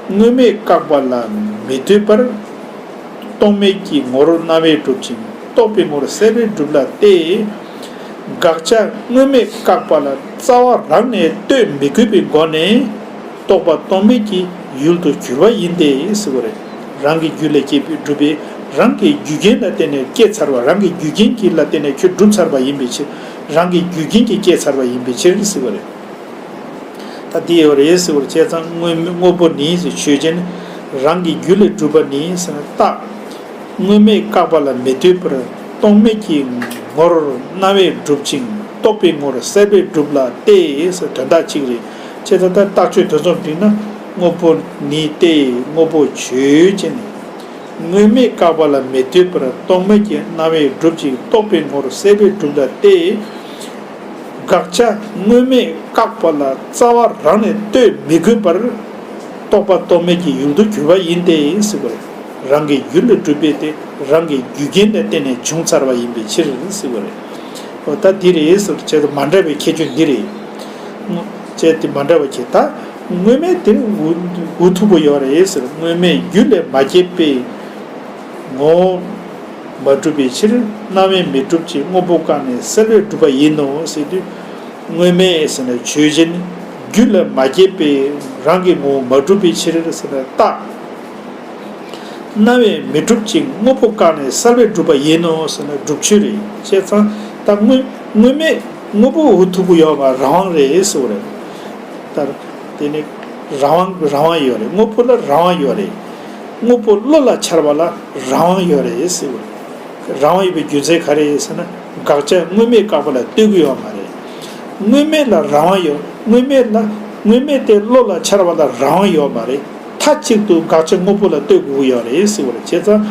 དངོས་མེད་བཀག་པ་ལ་མི་ལྟོས་པར། རྟོག་མེད་ཀྱི་ངོར་རྣམ་དབྱེ་སྒྲུབ་ཅིང་རྟོག་པའི་ངོར་སེལ་བས་གྲུབ་ལ་སྟེ། དགག་བྱ་དངོས་མེད་བཀག་པ་ལ་རྩ་བ་རང་ནས་ལྟོས་མི་དགོས་པའི་སྒོ་ནས་རྟོག་པ་རྟོག་མེད་ཀྱི་ཡུལ་དུ་གྱུར་པ་ཡིན་ཏེ་ཟེར་བ་རེད། རང་གི་རྒྱུ་ལས་སྐྱེས་པའི་གྲུབ་པས་རང་གི་རྒྱུ་རྐྱེན་ལ་བརྟེན་ནས་སྐྱེས་ཚར་བ། རང་གི་རྒྱུ་རྐྱེན་གྱི་ལ་བརྟེན་ནས་ཁྱོད་གྲུབ་ཚར་བ་ཡིན་པའི་ཕྱིར། རང་གི་རྒྱུ་རྐྱེན་གྱིས་སྐྱེས་ཚར་བ་ཡིན་པའི་ཕྱིར་ཟེར་བ་རེད། ད་འདི་ཡོད་རེད་ཟེར་བར་བྱས་ཙང་དངོས་དངོས་པོ་ནི་ཟེར། ཆོས་ཅན། རང་གི་རྒྱུ་ལས་གྲུབ་པ་ནི་ཟེར་ན་རྟགས། དངོས་མེད་བཀག་པ་ལ་མི་ལྟོས་པར་རྟོག་མེད་ཀྱི་ངོར་རྣམ་དབྱེ་སྒྲུབ་ཅིང་རྟོག་པའི་ངོར་སེལ་བས་གྲུབ་ལ་སྟེ་ཟེར། དོན་དག་གཅིག་རེད། བྱས་ཙང་ད་རྟགས་ཆོས་དོན་གསུམ་བསྒྲིགས་ན། དངོས་པོ་ནི་སྟེ། དངོས་པོ་ཆོས་ཅན། དངོས་མེད་བཀག་པ་ལ་མི་ལྟོས་པར་རྟོག་མེད་ཀྱི་རྣམ་དབྱེ་སྒྲུབ་ཅིང་རྟོག་པའི་ངོར་སེལ་བས་གྲུབ་ལ་སྟེ། དགག་བྱ་དངོས་མེད་བཀག་པ་ལ་རྩ་བ་རང་ནས་ལྟོས་མི་དགོས་པར། རྟོག་པ་རྟོག་མེད་ཀྱི་ཡུལ་དུ་གྱུར་པ་ཡིན་ཏེ་ཟེར་བ་རེད། རང་གི་རྒྱུ་ལས་གྲུབ་པས་དེ་རང་གི་རྒྱུ་རྐྱེན་ལ་བརྟེན་ནས་བྱུང་ཚར་བ་ཡིན་པའི་ཕྱིར་ཟེར་བ་རེད། འོ་ད་འདི་རེད་ཟེར་བྱས་ཏེ་མ་འདྲ་བའི་ཁྱད་ཆོས་འདི་རེད། བྱས་ཏེ་མ་འདྲ་བ་ཁྱད། ད་དངོས་མེད་དེ་འུ་འུ་ཐུག་པོ་ཡོད་རེད་ཟེར། དངོས་མེད་རྒྱུ་ལས་མ་སྐྱེས་པའི་ངོ་བོ་མ་གྲུབ་པའི་ཕྱིར། རྣམ་དབྱེ་མི་གྲུབ་ཅིང་དངོས་པོ་བཀག་ནས་སེལ་བས་གྲུབ་པ་ཡིན་ནོ་ཟེར་དུས། དངོས་མེད་ཟེར་ན་ཆོས་ཅན། རྒྱུ་ལས་མ་སྐྱེས་པའི་རང་གི་ངོ་བོ་མ་གྲུབ་པའི་ཕྱིར་ཟེར་ན་རྟགས། རྣམ་དབྱེ་མི་གྲུབ་ཅིང་དངོས་པོ་བཀག་ནས་སེལ་བས་གྲུབ་པ་ཡིན་ནོ་ཟེར་ན་སྒྲུབ་ཆོས་རེད། བྱས་ཙང་ད་དངོས་དངོས་མེད་དངོས་པོ་འུ་ཐུག་པོ་ཡོད་པ་རང་དབང་རེད་ཟེར་བ་རེད། ད་དེ་ནི་རང་དབང་རང་དབང་ཡོད་རེད། དངོས་པོ་ལ་རང་དབང་ཡོད་རེད། དངོས་པོ་བློ་ལ་འཆར་བ་ལ་རང་དབང་ཡོད་རེད་ཟེར་བ་རེད། རང་དབང་ཡོད་པའི་རྒྱུ་མཚན་ག་རེ་རེད་ཟེར་ན། དགག་བྱ་དངོས་མེད་བཀག་པ་ལ་ལྟོས་ཀྱི་ཡོད་མ་རེད། དངོས་མེད་ལ་རང་དབང་ཡོད། དངོས་མེད་ལ་ དངོས་མེད་དེ་བློ་ལ་འཆར་བ་ལ་རང་དབང་ཡོད་མ་རེད། མཐའ་གཅིག་ཏུ་དགག་བྱ་དངོས་པོ་ལ་ལྟོས་དགོས་ཀྱི་ཡོད་རེད་ཟེར་བ་རེད། བྱས་ཙང་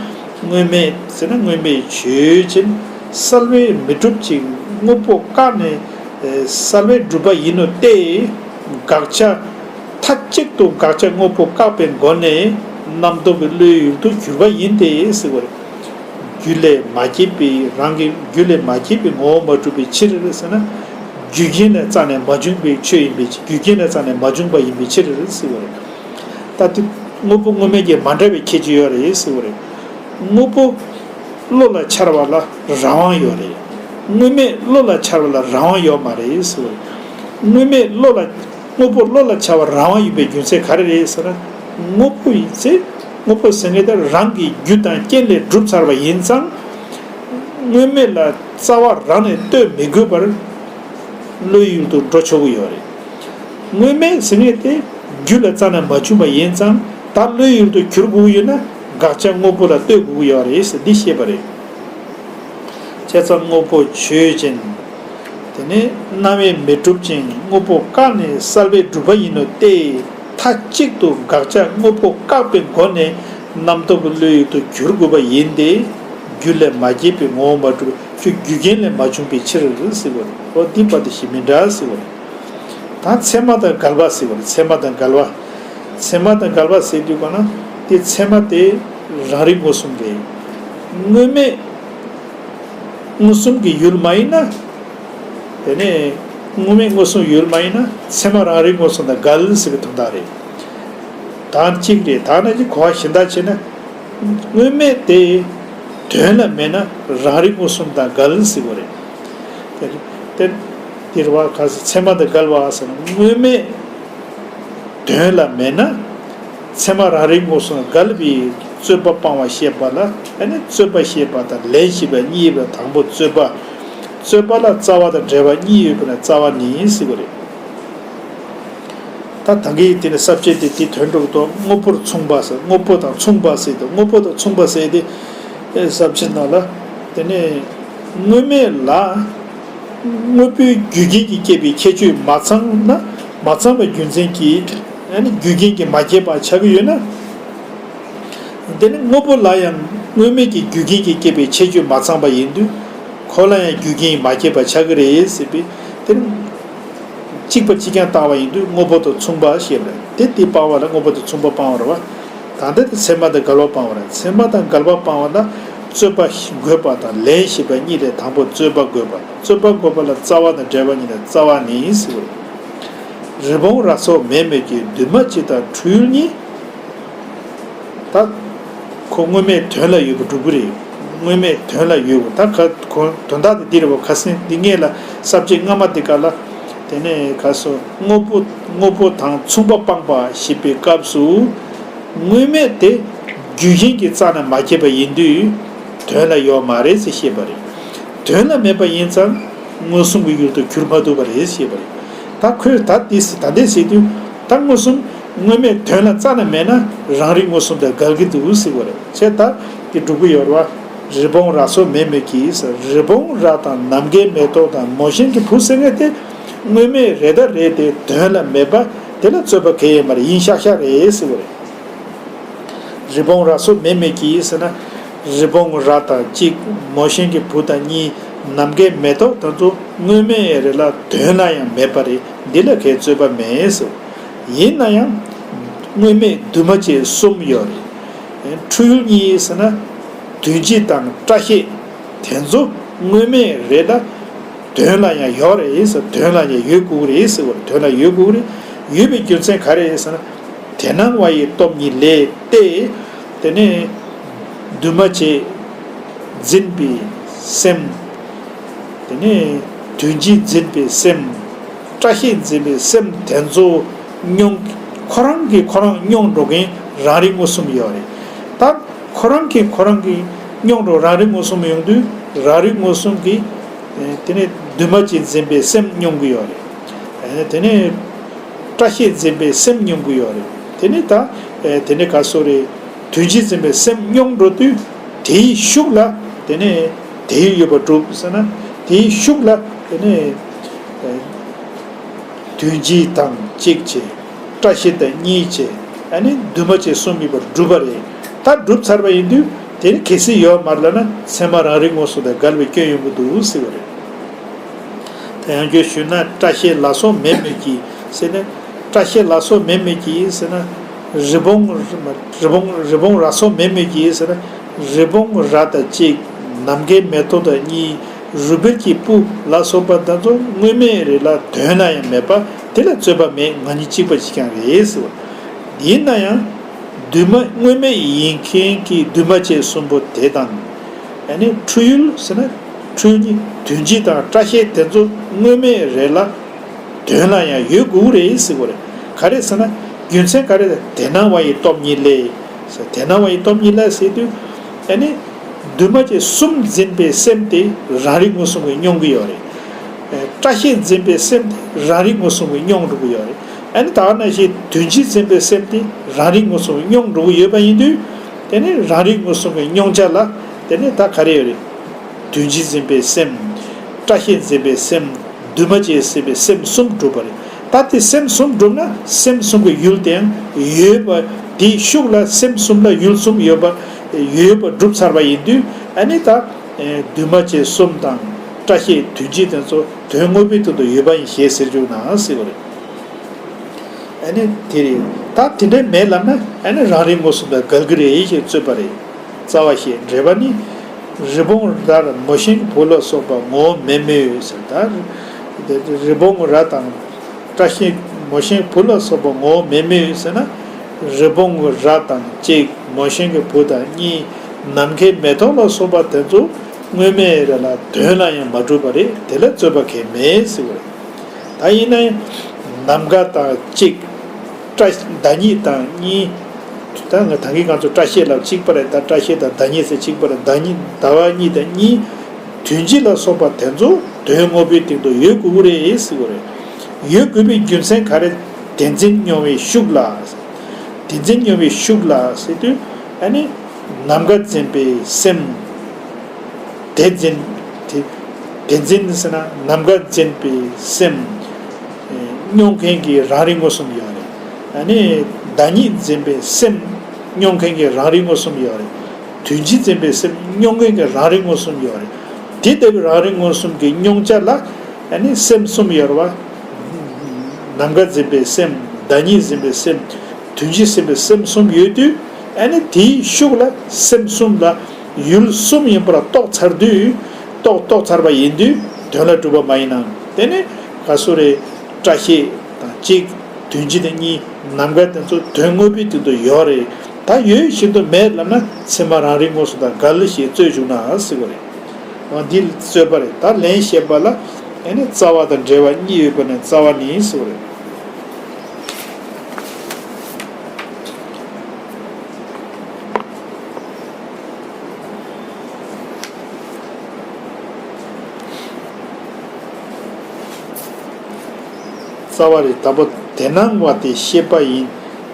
དངོས་མེད་ཟེར་ན་དངོས་མེད་ཆོས་ཅན། གསལ་བས་མི་གྲུབ་ཅིང་དངོས་པོ་བཀག་ནས་གསལ་བས་གྲུབ་པ་ཡིན་ནོ་སྟེ། དགག་བྱ། མཐའ་གཅིག་ཏུ་དགག་བྱ་དངོས་པོ་བཀག་པའི་སྒོ་ནས་རྣམ་རྟོག་གི་བློའི་ཡུལ་དུ་གྱུར་པ་ཡིན་ཏེ་ཟེར་བ་རེད། རྒྱུ་ལས་མ་སྐྱེས་པའི་རང་གི་རྒྱུ་ལས་མ་སྐྱེས་པའི་ངོ་བོ་མ་གྲུབ་པའི་ཕྱིར་ཟེར་ན། རྒྱུ་རྐྱེན་ལས་རྩ་ནས་མ་བྱུང་བའི་ཆོས་ཡིན་པའི་རྒྱུ་རྐྱེན་ལས་རྩ་ནས་མ་བྱུང་བ་ཡིན་པའི་ཕྱིར་ཟེར་བ་རེད། ད་དེ་དངོས་པོ་དངོས་མེད་ཀྱི་མ་འདྲ་བའི་ཁྱད་ཆོས་ཡོད་རེད་ཟེར་བ་རེད། དངོས་པོ་བློ་ལ་འཆར་བ་ལ་རང་དབང་ཡོད་རེད། དངོས་མེད་བློ་ལ་འཆར་བ་ལ་རང་དབང་ཡོད་མ་རེད་ཟེར་བ་རེད། དངོས་མེད་བློ་ལ། དངོས་པོ་བློ་ལ་འཆར་བ་རང་དབང་ཡིན་པའི་རྒྱུ་མཚན་ག་རེ་རེད་ཟེར་ན། དངོས་པོ་ཡིན་ཚེ། དངོས་པོ་ཟེར་མཁན་དེ་རང་གི་རྒྱུ་དང་རྐྱེན་ལས་གྲུབ་ཚར་བ་ཡིན་ཙང་། དངོས་མེད་ལ་རྩ་བ་རང་ནས་ལྟོས་མི་དགོས་པར་བློའི་ཡུལ་དུ་འགྲོ་ཆོག་གི་ཡོད་རེད། དངོས་མེད་ཟེར་མཁན་དེ་རྒྱུ་ལ་རྩ་ནས་མ་བྱུང་བ་ཡིན་ཙང་ད་བློའི་ཡུལ་དུ་གྱུར་དགོས་ཀྱི་ཡོད་ན་དགག་བྱ་དངོས་པོ་ལ་ལྟོས་དགོས་ཀྱི་ཡོད་རེད་ཟེར་འདི་བཤད་པ་རེད། བྱས་ཙང་དངོས་པོ་ཆོས་ཅན། དེ་ནི་རྣམ་དབྱེ་མི་གྲུབ་ཅིང་དངོས་པོ་བཀག་ནས་གསལ་བས་གྲུབ་པ་ཡིན་ནོ་སྟེ། མཐའ་གཅིག་ཏུ་དགག་བྱ་དངོས་པོ་བཀག་པའི་སྒོ་ནས་རྣམ་རྟོག་གི་བློའི་ཡུལ་དུ་གྱུར་དགོས་པ་ཡིན་ཏེ། རྒྱུ་ལས་མ་སྐྱེས་པའི་ངོ་བོ་མ་གྲུབ་པའི་ཆོས་རྒྱུ་རྐྱེན་ལས་མ་བྱུང་བའི་ཕྱིར་ཟེར་བ་རེད། འོ་འདི་པ་དེ་ཞིག་མི་འདྲ་ཟེར་བ་རེད། ད་ཚད་མ་དང་འགལ་བ་ཟེར་བ་རེད། ཚད་མ་དང་འགལ་བ། ཚད་མ་དང་འགལ་བ་ཟེར་དུས་ག་ན་དེ་ཚད་མ་དེ་རང་རིག་མངོན་སུམ་རེད། དངོས་མེད་མངོན་སུམ་གྱི་ཡུལ་མ་ཡིན་ན། དེ་ནས་དངོས་མེད་མངོན་སུམ་ཡུལ་མ་ཡིན་ན་ཚད་མ་རང་རིག་མངོན་སུམ་དང་འགལ་ཟེར་བའི་དོན་དག་རེད། ད་གཅིག་རེད། ད་ནང་གི་གོ་བ་གཞན་དག་བྱས་ན། དངོས་མེད་དེ་དོན་ལ་མེད་ན་རང་རིག་མངོན་སུམ་དང་འགལ་ཟེར་བ་རེད། དེ་དེ་དེ་རེད་བ། ག་ཚད་མ་དང་འགལ་བ་ཟེར་ན་དངོས་མེད། དོན་ལ་མེད་ན། ཚད་མ་རང་རིག་མངོན་སུམ་འགལ་བའི་རྩོད་པ་སྤང་བ་ཞེས་པ་ལ་ཨ་ནི་རྩོད་པ་ཞེས་པ་དང་ལན་ཞེས་པ་གཉིས་ཡོད་པའི་དང་པོ་རྩོད་པ། རྩོད་པ་ལ་རྩ་བ་དང་འབྲེལ་བ་གཉིས་ཡོད་པ་ན་རྩ་བ་ནི་ཟེར་བ་རེད། ད་ད་གིན་དེ་ནི་ས་བཅད་དེ་དེ་དོན་དྲུག་ཏུ་དངོས་པོར་མཚུངས་པ་ཟེར། དངོས་པོ་དང་མཚུངས་པ་ཟེར་ཏེ། དངོས་པོ་དང་མཚུངས་པ་ཟེར་ཏེ་ས་བཅད་ནང་ལ་དེ་ནི་དངོས་མེད་ལ། དངོས་པོའི་རྒྱུ་རྐྱེན་གྱིས་སྐྱེད་པའི་ཁྱད་ཆོས་མ་ཚང་ན། མ་ཚང་བའི་རྒྱུ་མཚན་གྱིས་ཨ་ནི་རྒྱུ་རྐྱེན་གྱིས་མ་སྐྱེད་པ་ཆགས་ཀྱི་ཡོད་ན། དེ་ནི་དངོས་པོ་ལ་ཡང་དངོས་མེད་ཀྱི་རྒྱུ་རྐྱེན་གྱིས་སྐྱེད་པའི་ཁྱད་ཆོས་མ་ཚང་བ་ཡིན་དུས། ཁོ་ལ་ཡང་རྒྱུ་རྐྱེན་གྱིས་མ་སྐྱེད་པ་ཆགས་ཀྱི་རེད་ཟེར་བའི་དེ་ནི། གཅིག་པ་གཅིག་རྐྱང་བཏང་བ་ཡིན་དུས་དངོས་པོ་དང་མཚུངས་པ་ཞེས་པ་རེད། དེ་དེ་སྤང་བ་ལ་དངོས་པོ་དང་མཚུངས་པ་སྤང་བ་རེད་བ། ད་ལྟ་དེ་ཚད་མ་དང་འགལ་བ་སྤང་བ་རེད། ཚད་མ་དང་འགལ་བ་སྤང་བ་ལ་རྩོད་པ་དགོས་པ་དང་ལན་ཞེས་པ་གཉིས་ལས་དང་པོ་རྩོད་པ་དགོས་པ། རྩོད་པ་དགོས་པ་ལ་རྩ་བ་དང་འབྲེལ་བ་གཉིས་ལས་རྩ་བ་ནི་ཟེར་བ་རེད། རི་བོང་རྭ་སོགས་མེད་མོད་ཀྱི། འདུས་མ་བྱས་དང་འཁྲུལ་ཡུལ་གཉིས། ད་ཁོ་དངོས་མེད་དོན་ལ་ཡོད་པ་འགྲུབ་ཀྱི་རེད། དངོས་མེད་དོན་ལ་ཡོད་པ། ད་ག་ཁོ་དོན་དག་དེ་འདི་རེད་བ། ཁ་སང་འདི་སྔས་ལ་ས་བཅད་སྔ་མ་དེ་ག་ལ། དེ་ནས་ག་སོ་དངོས་པོ་དངོས་པོ་དང་མཚུངས་པ་སྤངས་པ་ཞེས་པའི་སྐབས་སུ། དངོས་མེད་དེ་རྒྱུ་རྐྱེན་གྱིས་རྩ་ནས་མ་སྐྱེས་པ་ཡིན་དུས་དོན་ལ་ཡོད་མ་རེད་ཟེར་བཤད་པ་རེད། དོན་ལ་མེད་པ་ཡིན་ཙང་མངོན་སུམ་གྱི་ཡུལ་དུ་གྱུར་མ་ཐུབ་པ་རེད་ཞེས་པ་རེད། ད་ཁོས་ད་འདི་ཟེར་ད་འདི་ཟེར་དུས་ད་མངོན་སུམ་དངོས་མེད་དོན་ལ་རྩ་ནས་མེད་ན་རང་རིག་མངོན་སུམ་དང་འགལ་གྱི་འདུག་ཟེར་བ་རེད། བྱས་ད་འདི་འགྲུབ་ཀྱི་ཡོད་རེད་བ། རི་བོང་རྭ་སོགས་མེད་མོད་ཀྱི་ཟེར། རི་བོང་རྭ་དང་ནམ་མཁའི་མེ་ཏོག་དང་མོ་གཤིན་གྱི་བུ་ཟེར་མཁན་དེ་དངོས་མེད་རེད་ད་རེད་དེ་དོན་ལ་མེད་པ་དེ་ལ་རྩོད་པ་གང་ཡང་མ་རེད། ཡིན་ཤག་ཤག་རེད་ཟེར་བ་རེད། རི་བོང་རྭ་སོགས་མེད་མོད་ཀྱི་ཟེར་ན། རི་བོང་རྭ་དང་གཅིག་མོ་གཤིན་གྱི་བུ་དང་གཉིས། ནམ་མཁའི་མེ་ཏོག་དེ་ཚོ་དངོས་མེད་རེད་ལ་དོན་ལ་ཡང་མེད་པ་རེད། འདི་ལ་གའི་རྩོད་པ་མེད་ཟེར། ཡིན་ན་ཡང་དངོས་མེད་འདུས་མ་བྱས་གསུམ་ཡོད་རེད། འཁྲུལ་ཡུལ་གཉིས་ཟེར་ན། དོན་སྤྱི་དང་སྐྲ་ཤད་དེ་ཚོ་དངོས་མེད་རེད་ལ་དོན་ལ་ཡང་ཡོད་རེད་ཟེར། དོན་ལ་ཡང་ཡོད་དགོས་རེད་ཟེར་བ་རེད། དོན་ལ་ཡོད་དགོས་རེད། ཡོད་པའི་རྒྱུ་མཚན་ག་རེ་རེད་ཟེར་ན། དེ་སྣང་བ་ཡི་སྟོབས་ཉིད་ལས་ཏེ། དེ་ནས་འདུས་མ་བྱས་འཛིན་པའི་སེམས། དེ་ནས་དོན་སྤྱི་འཛིན་པའི་སེམས། སྐྲ་ཤད་འཛིན་པའི་སེམས་དེ་ཚོ་སྙོམས། ཁོ་རང་གིས་ཁོ་རང་སྙོམས་འགྲོ་མཁན་རང་རིག་མངོན་སུམ་ཡོད་རེད། ད་ཁོ་རང་གིས་ཁོ་རང་གི་སྙོམས་འགྲོ་རང་རིག་མངོན་སུམ་ཡོང་དུས་རང་རིག་མངོན་སུམ་གྱི་དེ་ནས་འདུས་མ་བྱས་འཛིན་པའི་སེམས་སྙོམས་ཀྱི་ཡོད་རེད། དེ་ནས་སྐྲ་ཤད་འཛིན་པའི་སེམས་སྙོམས་ཀྱི་ཡོད་རེད། དེ་ནས་ད་དེ་ནས་ག་སོ་རེད། དོན་སྤྱི་འཛིན་པའི་སེམས་སྙོམས་འགྲོ་དུས་དེའི་ཤུགས་ལ་དེ་ནས་དེའི་ཡོད་པ་གྲུབ་ཟེར་ན། དེའི་ཤུགས་ལ་དེ་ནས་ དོན་སྤྱི་དང་གཅིག་བྱས། བཀྲ་ཤིས་དང་གཉིས་བྱས། ཨ་ནི་འདུས་མ་བྱས་གསུམ་ཡོད་པར་གྲུབ་པ་རེད། ད་གྲུབ་ཚར་བ་ཡིན་དུས་དེ་ནི་གལ་སྲིད་ཡོད་མ་རེད་ལབ་ན་ཚད་མ་རང་རིག་མངོན་སུམ་དང་འགལ་བའི་སྐྱོན་ཡོང་གི་འདུག་ཟེར་བ་རེད། ད་ཡང་བསྐྱར་ཞུས་ན་བཀྲ་ཤིས་ལ་སོགས་མེད་མོད་ཀྱི་ཟེར་ན། བཀྲ་ཤིས་ལ་སོགས་མེད་མོད་ཀྱི་ཟེར་ན། རི་བོང་རི་བོང་རི་བོང་རྭ་སོགས་མེད་མོད་ཀྱི་ཟེར་ན། རི་བོང་རྭ་དང་གཅིག། ནམ་མཁའི་མེ་ཏོག་དང་གཉིས། རུས་སྦལ་གྱི་སྤུ་ལ་སོགས་པ་དེ་ཚོ་དངོས་མེད་རེད་ལ་དོན་ལ་ཡང་མེད་པ་དེ་ལ་རྩོད་པ་མེད། ང་གཉིས་གཅིག་པ་གཅིག་རྐྱང་རེད་ཟེར་བ། ཡིན་ན་ཡང་འདུས་མ་དངོས་མེད་ཡིན་མཁན་གྱི་འདུས་མ་བྱས་གསུམ་པོ་དེ་དང་། ཨ་ནི་འཁྲུལ་ཡུལ་ཟེར་ན་འཁྲུལ་གཉིས་དོན་སྤྱི་དང་བཀྲ་ཤིས་དེ་ཚོ་དངོས་མེད་རེད་ལ་དོན་ལ་ཡང་ཡོད་དགོས་རེད་ཟེར་བ་རེད། ག་རེ་ཟེར་ན་རྒྱུ་མཚན་ག་རེ། དེ་སྣང་བ་ཡི་སྟོབས་ཉིད་ལས། དེ་སྣང་བ་ཡི་སྟོབས་ཉིད་ལས་ཟེར་དུས། ཨ་ནི་འདུས་མ་བྱས་གསུམ་འཛིན་པའི་སེམས་དེ་རང་རིག་མངོན་སུམ་གྱིས་མྱོང་གི་ཡོད་རེད། བཀྲ་ཤིས་འཛིན་པའི་སེམས་དེ་རང་རིག་མངོན་སུམ་གྱིས་མྱོང་འགྲོ་གི་ཡོད་རེད། ཨ་ནི་ད་ག་ནང་བཞིན་དོན་སྤྱི་འཛིན་པའི་སེམས་དེ་རང་རིག་མངོན་སུམ་གྱིས་མྱོང་འགྲོ་གི་ཡོད་པ་ཡིན་དུས། དེ་ནི་རང་རིག་མངོན་སུམ་གྱི་མྱོང་བྱ་ལ་དེ་ནི་ད་ག་རེ་ཡོད་རེད། དོན་སྤྱི་འཛིན་པའི་སེམས། བཀྲ་ཤིས་འཛིན་པའི་སེམས། འདུས་མ་བྱས་འཛིན་པའི་སེམས་གསུམ་གྲུབ་པ་རེད། ད་དེ་སེམས་གསུམ་གྲུབ་ན་སེམས་གསུམ་གྱི་ཡུལ་དེ་ཡང་ཡོད་པ། དེའི་ཤུགས་ལ་སེམས་གསུམ་ལ་ཡུལ་གསུམ་ཡོད་པ། ཡོད་པ་གྲུབ་ཚར་བ་ཡིན་དུས། ཨ་ནི་ད་འདུས་མ་བྱས་གསུམ་དང་བཀྲ་ཤིས་དོན་སྤྱི་དེ་ཚོ་དོན་དངོས་པོའི་སྟེང་དུ་ཡོད་པ་ཡིན་ཞེས་ཟེར་བཅུག་ན་ཟེར་བ་རེད། ཨ་ནི་དེ་རེད། ད་དེ་འདྲ་མེད་ལབ་ན་ཨ་ནི་རང་རིག་མངོན་སུམ་དང་འགལ་གྱི་རེད་ཞེས་རྩོད་པ་རེད། རྩ་བ་ཤེས། འགྲེལ་པ་ནི། རི་བོང་རྭ་མོ་ཤིང་བུ་ལ་སོགས་པ་ངོ་བོ་མེད་མོད་ཟེར། ད་རི་བོང་རྭ་དང་བཀྲ་ཤིས་མོ་ཤིང་བུ་ལ་སོགས་པ་ངོ་བོ་མེད་མོད་ཟེར་ན། རི་བོང་རྭ་དང་གཅིག། མོ་ཤིང་གི་བུ་དང་གཉིས། ནམ་མཁའི་མེ་ཏོག་ལ་སོགས་པ་དེ་ཚོ་དངོས་མེད་རེད་ལ་དོན་ལ་ཡང་མ་གྲུབ་པ་རེད། དེ་ལ་རྩོད་པ་གང་ཡང་མེད་ཟེར་བ་རེད། ད་ཡིན་ན་ནམ་མཁའ་དང་གཅིག། བཀྲ་ཟླ་གཉིས་དང་གཉིས། ད་ང་ད་གིན་ང་ཚོ་བཀྲ་ཤིས་ལབ་གཅིག་པ་རེད། ད་བཀྲ་ཤིས་དང་ཟླ་གཉིས་ཟེར་གཅིག་པ་རེད། ཟླ་གཉིས་ཟླ་བ་གཉིས་དང་གཉིས། དོན་སྤྱི་ལ་སོགས་པ་དེ་ཚོ་དོན་དངོས་པོའི་སྟེང་དུ་ཡོད་དགོས་ཀྱི་རེད་ཟེར་བ་རེད། ཡོད་དགོས་པའི་རྒྱུ་མཚན་ག་རེ། དེ་འཛིན་མྱོང་བའི་ཤུགས་ལ། དེ་འཛིན་མྱོང་བའི་ཤུགས་ལ་ཟེར་དུས། ཨ་ནི་ནམ་མཁའ་འཛིན་པའི་སེམས། དེ་འཛིན། དེ་དེ་འཛིན་ཟེར་ན་ནམ་མཁའ་འཛིན་པའི་སེམས། མྱོང་མཁན་གྱི་རང་རིག་མངོན་སུམ་ཡོད་རེད། ཨ་ནི་ཟླ་གཉིས་འཛིན་པའི་སེམས། མྱོང་མཁན་གྱི་རང་རིག་མངོན་སུམ་ཡོད་རེད། དོན་སྤྱི་འཛིན་པའི་སེམས། མྱོང་མཁན་གྱི་རང་རིག་མངོན་སུམ་ཡོད་རེད། དེ་ལྟ་བུའི་རང་རིག་མངོན་སུམ་གྱི་མྱོང་བྱ་ལ་ཨ་ནི་སེམས་གསུམ་ཡོད་རེད་བ། ནམ་མཁའ་འཛིན་པའི་སེམས། ཟླ་གཉིས་འཛིན་པའི་སེམས། དོན་སྤྱི་འཛིན་པའི་སེམས་གསུམ་ཡོད་དུས། ཨ་ནི་དེའི་ཤུགས་ལ་སེམས་གསུམ་ལ་ཡུལ་གསུམ་ཡིན་པར་རྟོགས་ཚར་དུས། རྟོགས་རྟོགས་ཚར་བ་ཡིན་དུས་དོན་ལ་གྲུབ་པ་མ་ཡིན་ནམ། དེ་ནི་ག་སུ་རེད། བཀྲ་ཤིས་དང་གཅིག། དོན་སྤྱི་དང་གཉིས། ནམ་མཁའ་དེ་ཚོ་དོན་དངོས་པོའི་སྟེང་དུ་ཡོད་རེད། ད་ཡོད་བཞིན་དུ་མེད་ལབ་ན་ཚད་མ་རང་རིག་མངོན་སུམ་དང་འགལ་ཞེས་རྩོད་བཅུག་ན་ཟེར་བ་རེད། འོ་འདི་རྩོད་པ་རེད། ད་ལན་བཤད་པ་ལ་ཨ་ནི་རྩ་བ་དང་འགྲེལ་པ་གཉིས་ཡོད་པ་ནས་རྩ་བ་ནི་ཟེར་བ་རེད། རྩ་བ་རེད། དང་པོ་དེ་སྣང་བ་དེ་ཤེས་པ་ཡིན།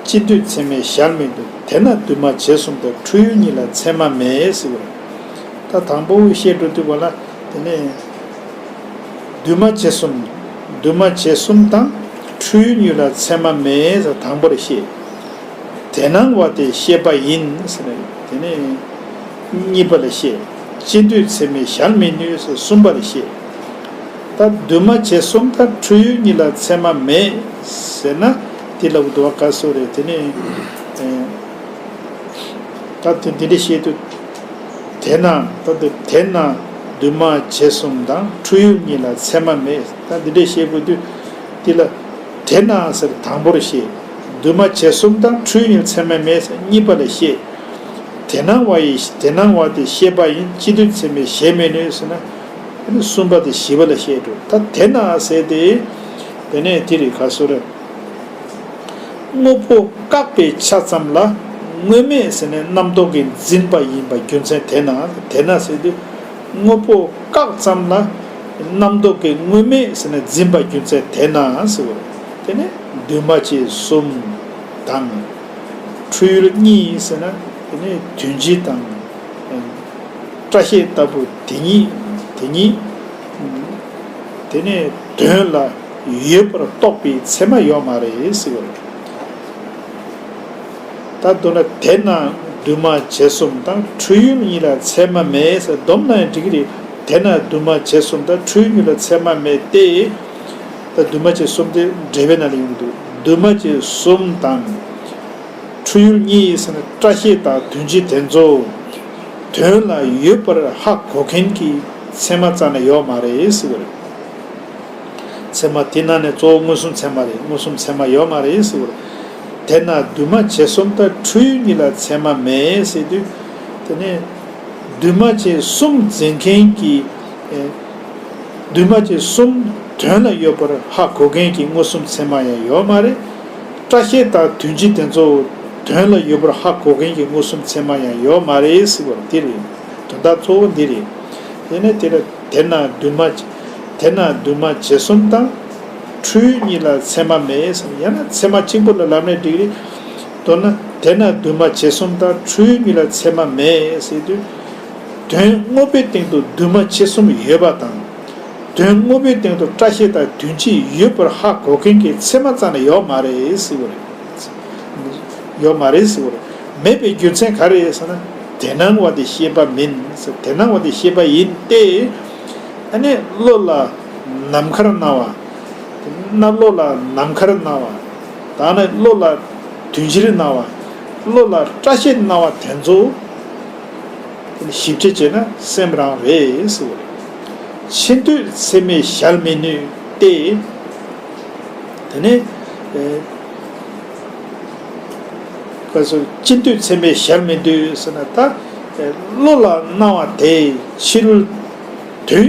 ཅི་འདོད་ཚད་མས་གཞལ་མི་ནུས། དེས་ན་འདུས་མ་བྱས་གསུམ་དང་འཁྲུལ་ཡུལ་གཉིས་ལ་ཚད་མ་མེད་ཟེར་བ་རེད། ད་དང་པོ་བཤད་འགྲོ་དུས་བ་ལ་དེ་ནས། འདུས་མ་བྱས་གསུམ། འདུས་མ་བྱས་གསུམ་དང་འཁྲུལ་ཡུལ་གཉིས་ལ་ཚད་མ་མེད་ཟེར་དང་པོར་བཤད། དེ་སྣང་བ་དེ་ཤེས་པ་ཡིན་ཟེར་ནས་དེ་ནས་གཉིས་པ་ལ་བཤད། ཅི་འདོད་ཚད་མས་གཞལ་མི་ནུས་ཟེར་གསུམ་པ་ལ་བཤད། ད་འདུས་མ་བྱས་གསུམ་དང་འཁྲུལ་ཡུལ་གཉིས་ལ་ཚད་མ་མེད་ཟེར་ན་དེ་ལ་འདུ་བ་ག་སོ་རེད། དེ་ནས་ད་དེ་འདི་འདྲ་བཤད་དུས། དེས་ན་ད་དེ་དེས་ན་འདུས་མ་བྱས་གསུམ་དང་འཁྲུལ་ཡུལ་གཉིས་ལ་ཚད་མ་མེད། ད་འདི་འདྲ་བཤད་དགོས་དུས་འདི་ལ་དེས་ན་ཟེར་དང་པོར་བཤད། འདུས་མ་བྱས་གསུམ་དང་འཁྲུལ་ཡུལ་གཉིས་ལ་ཚད་མ་མེད་ཟེར་གཉིས་པ་ལ་བཤད། དེ་སྣང་བ་ཡི་དེ་སྣང་བ་དེ་ཤེས་པ་ཡིན། ཅི་འདོད་ཚད་མས་གཞལ་མི་ནུས་ཟེར་ན། གསུམ་པ་དེ་བཞི་པ་ལ་བཤད་འགྲོ། ད་དེས་ན་ཟེར་ཏེ། དེ་ནས་དེ་རིགས་ག་སོ་རེད། དངོས་པོ་བཀག་པའི་ཆ་ཙམ་ལ་དངོས་མེད་ཟེར་ནས་རྣམ་རྟོག་གིས་འཛིན་པ་ཡིན་པ་རྒྱུ་མཚན་དེས་ན། དེས་ན་ཟེར་དུས་དངོས་པོ་བཀག་ཙམ་ལ་རྣམ་རྟོག་གིས་དངོས་མེད་ཟེར་ནས་འཛིན་པ་རྒྱུ་མཚན་དེས་ན་ཟེར་བ། དེ་ནས་འདུས་མ་བྱས་གསུམ་དང་། འཁྲུལ་ཡུལ་གཉིས་ཟེར་ན་དེ་ནས་དོན་སྤྱི་དང་། བཀྲ་ཤིས་ལྟ་བུ་དེ་གཉིས་དེ་གཉིས། དེ་ནས་དོན་ལ། ཡོད་པར་རྟོགས་པའི་ཚད་མ་ཡོད་མ་རེད་ཟེར་བ་རེད། ད་མདོར་ན་དེས་ན་འདུས་མ་བྱས་གསུམ་དང་འཁྲུལ་ཡུལ་གཉིས་ལ་ཚད་མ་མེད་ཟེར་སྡོམ་ན་ཡང་འགྲིག་གི་རེད། དེས་ན་འདུས་མ་བྱས་གསུམ་དང་འཁྲུལ་ཡུལ་གཉིས་ལ་ཚད་མ་མེད་དེ། ད་འདུས་མ་བྱས་གསུམ་དེ་འགྲེལ་པའི་ནང་ལ་ཡོང་གི་འདུག་འདུས་མ་བྱས་གསུམ་དང་འཁྲུལ་ཡུལ་གཉིས་ཟེར་ན་སྐྲ་ཤད་དང་དོན་སྤྱི་དེ་ཚོ་དོན་ལ་ཡོད་པར་ཧ་གོ་མཁན་གྱི་ཚད་མ་རྩ་ནས་ཡོད་མ་རེད་ཟེར་བ་རེད། ཚད་མ་དེ་ནང་ནས་གཙོ་བོ་མངོན་སུམ་ཚད་མ་རེད། མངོན་སུམ་ཚད་མ་ཡོད་མ་རེད་ཟེར་བ་རེད། དེས་ན་འདུས་མ་བྱས་གསུམ་དང་འཁྲུལ་ཡུལ་གཉིས་ལ་ཚད་མ་མེད་ཟེར་དུས། དེ་ནས་འདུས་མ་བྱས་གསུམ་འཛིན་མཁན་གྱི། ཨེ། འདུས་མ་བྱས་གསུམ་དོན་ལ་ཡོད་པར་ཧ་གོ་མཁན་གྱི་མངོན་སུམ་ཚད་མ་ཡང་ཡོད་མ་རེད། སྐྲ་ཤད་དང་དོན་སྤྱི་དེ་ཚོ་དོན་ལ་ཡོད་པར་ཧ་གོ་མཁན་གྱི་མངོན་སུམ་ཚད་མ་ཡང་ཡོད་མ་རེད་ཟེར་བ་འདི་རེད། དོན་དག་གཙོ་བོ་འདི་རེད། དེ་ནས་དེ་ལ་དེས་ན་འདུས་མ་བྱས། དེས་ན་འདུས་མ་བྱས་གསུམ་དང་འཁྲུལ་གཉིས་ལ་ཚད་མ་མེད་ཟེར། ཡང་ན་ཚད་མ་གཅིག་པུ་ལ་ལབ་ནས་འགྲིག་རེད། མདོར་ན་དེས་ན་འདུས་མ་བྱས་གསུམ་དང་འཁྲུལ་གཉིས་ལ་ཚད་མ་མེད་ཟེར་དུས། དོན་དངོས་པོའི་སྟེང་དུ་འདུས་མ་བྱས་གསུམ་ཡོད་པ་དང་། དོན་དངོས་པོའི་སྟེང་དུ་སྐྲ་ཤད་དང་དོན་སྤྱི་ཡོད་པར་ཧ་གོ་མཁན་གྱི་ཚད་མ་རྩ་ནས་ཡོད་མ་རེད་ཟེར་བ་རེད། ཡོད་མ་རེད་ཟེར་བ་རེད། མེད་པའི་རྒྱུ་མཚན་ག་རེ་རེད་ཟེར་ན། དེ་སྣང་བ་དེ་ཤེས་པ་མིན་ཟེར། དེ་སྣང་བ་དེ་ཤེས་པ་ཡིན་ཏེ། ཨ་ནི་བློ་ལ་ནམ་མཁར་སྣང་བ། རྣམ་བློ་ལ་ནམ་མཁར་སྣང་བ། ད་ནི་བློ་ལ་དོན་སྤྱིར་སྣང་བ། བློ་ལ་སྐྲ་ཤད་སྣང་བ་དེ་ཚོ། ཞིབ་དཔྱད་བྱས་ན་སེམས་རང་རེད་ཟེར་བ་རེད། ཕྱི་འདོད་ཚད་མས་གཞལ་མི་ནུས་ཏེ། དེ་ནས། ཨེ། ག་སོ་ཕྱི་འདོད་ཚད་མས་གཞལ་མི་ནུས་ཟེར་ན་ད། ཨེ། བློ་ལ་སྣང་བ་དེ་ཕྱི་རོལ་དོན་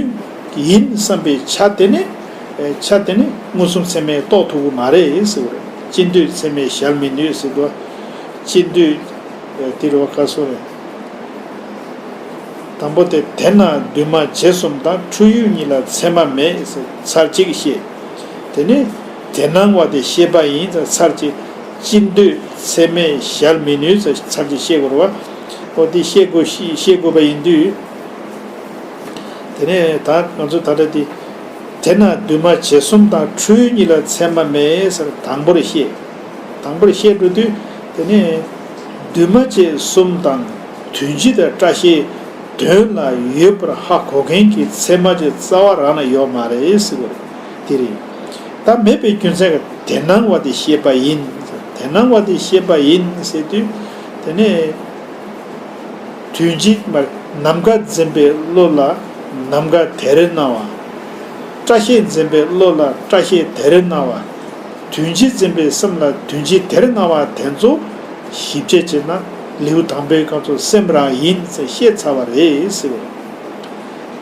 ཡིན་བསམ་པའི་ཆ་དེ་ནི། ཨེ། ཆ་དེ་ནི་མངོན་སུམ་ཚད་མས་རྟོགས་ཐུབ་ཀྱི་མ་རེད་ཟེར་བ་རེད། ཕྱི་འདོད་ཚད་མས་གཞལ་མི་ནུས་ཟེར་དུས། ཕྱི་འདོད། ཨེ། དེ་རེད་བ། ག་སོ་རེད། དང་པོ་དེ་དེས་ན་འདུས་མ་བྱས་གསུམ་དང་འཁྲུལ་ཡུལ་གཉིས་ལ་ཚད་མ་མེད་ཟེར་ཚར་གཅིག་བཤད། དེ་ནས་དེ་སྣང་བ་དེ་ཤེས་པ་ཡིན་ཟེར་ཚར་གཅིག་ཕྱི་འདོད་ཚད་མས་གཞལ་མི་ནུས་ཟེར་ཚར་གཅིག་བཤད་དགོས་རེད་བ། འོ་དེ་བཤད་དགོས་ཤི་བཤད་དགོས་པ་ཡིན་དུས། དེ་ནས་ད་ང་ཚོ་ད་ལྟ་དེ། དེས་ན་འདུས་མ་བྱས་གསུམ་དང་འཁྲུལ་གཉིས་ལ་ཚད་མ་མེད་ཟེར་དང་པོར་བཤད། དང་པོར་བཤད་འགྲོ་དུས་དེ་ནས་འདུས་མ་བྱས་གསུམ་དང་དོན་སྤྱི་དང་སྐྲ་ཤད་དོན་ལ་ཡོད་པར་ཧ་གོ་མཁན་གྱི་ཚད་མ་གྱི་རྩ་བ་རང་ལ་ཡོད་མ་རེད་ཟེར་བ་རེད། དེ་རེད། ད་མེད་པའི་རྒྱུ་མཚན་གྱིས་དེ་སྣང་བ་དེ་ཤེས་པ་ཡིན། དེ་སྣང་བ་དེ་ཤེས་པ་ཡིན་ཟེར་དུས་དེ་ནས། དོན་སྤྱི་མར་ནམ་མཁའ་འཛིན་པའི་བློ་ལ་ནམ་མཁའ་དེར་སྣང་བ། སྐྲ་ཤད་འཛིན་པའི་བློ་ལ་སྐྲ་ཤད་དེར་སྣང་བ། དོན་སྤྱི་འཛིན་པའི་སེམས་ལ་དོན་སྤྱི་དེར་སྣང་བ་དེ་ཚོ་ཞིབ་དཔྱད་བྱས་ན་ལེའུ་དང་པོའི་སྐབས་སུ་སེམས་རང་ཡིན་ཟེར་བཤད་ཚར་བ་རེད་ཟེར་བ་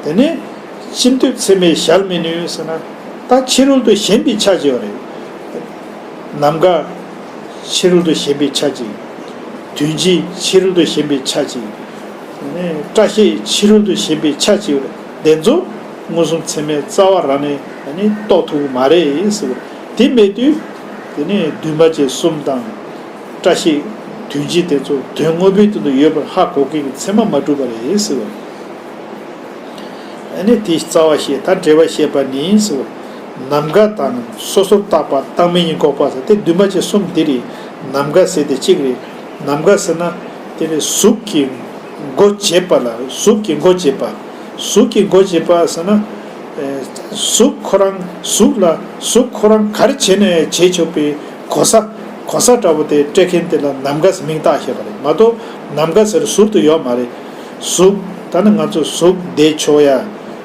རེད། དེ་ནས་ཕྱི་འདོད་ཚད་མས་གཞལ་མི་ནུས་ཟེར་ན་ད་ཕྱི་རོལ་དུ་ཞེན་པའི་ཆ་བྱས་པ་རེད། ནམ་མཁའ་ཕྱི་རོལ་དུ་ཞེན་པའི་ཆ་གཅིག་དོན་སྤྱི་ཕྱི་རོལ་དུ་ཞེན་པའི་ཆ་གཅིག་སྐྲ་ཤད་ཕྱི་རོལ་དུ་ཞེན་པའི་ཆ་གཅིག་དེ་ཚོ་མངོན་སུམ་ཚད་མས་རྩ་བ་རང་ནས་རྟོགས་ཐུབ་ཀྱི་མ་རེད་ཟེར་བ་རེད། དེ་མེད་དུས་དེ་ནས་འདུས་མ་བྱས་གསུམ་དང་སྐྲ་ཤད་དོན་སྤྱི་དེ་ཚོ་དོན་དངོས་པོའི་སྟེང་དུ་ཡོད་པར་ཧ་གོ་མཁན་གྱི་ཚད་མ་མ་གྲུབ་པ་རེད་ཟེར་བ་རེད། ཨ་ནི་དེའི་རྩ་བ་བཤད། ད་འགྲེལ་པ་བཤད་པ་ནི་ཟེར། ནམ་མཁའ་དང་སོ་སོར་བརྟགས་པ་བརྟགས་མིན་གཉིས་འགོག་པ་ཟེར་དེ་འདུས་མ་བྱས་གསུམ་འདི་རེད། ནམ་མཁའ་ཟེར་དེ་གཅིག་རེད། ནམ་མཁའ་ཟེར་ན་དེ་ནི་གཟུགས་ཀྱི་མགོ་བྱས་པ་ལ་གཟུགས་ཀྱི་མགོ་བྱས་པ། གཟུགས་ཀྱི་མགོ་བྱས་པ་ཟེར་ན། ཨེ། གཟུགས་ཁོ་རང་གཟུགས་ལ་གཟུགས་ཁོ་རང་ག་རེ་བྱས་ནས་བྱེད་ཆོག་པའི་གོ་ས་གོ་ས་འདྲ་བོ་དེ་སྤྲད་མཁན་དེ་ལ་ནམ་མཁའ་ཟེར་མིང་བཏགས་བཞག་པ་རེད་མ་གཏོགས་ནམ་མཁའ་ཟེར་ཟུར་དུ་ཡོད་མ་རེད། གཟུགས། ད་ནི་ང་ཚོ་གཟུགས་བསྡད་ཆོག་ཡ།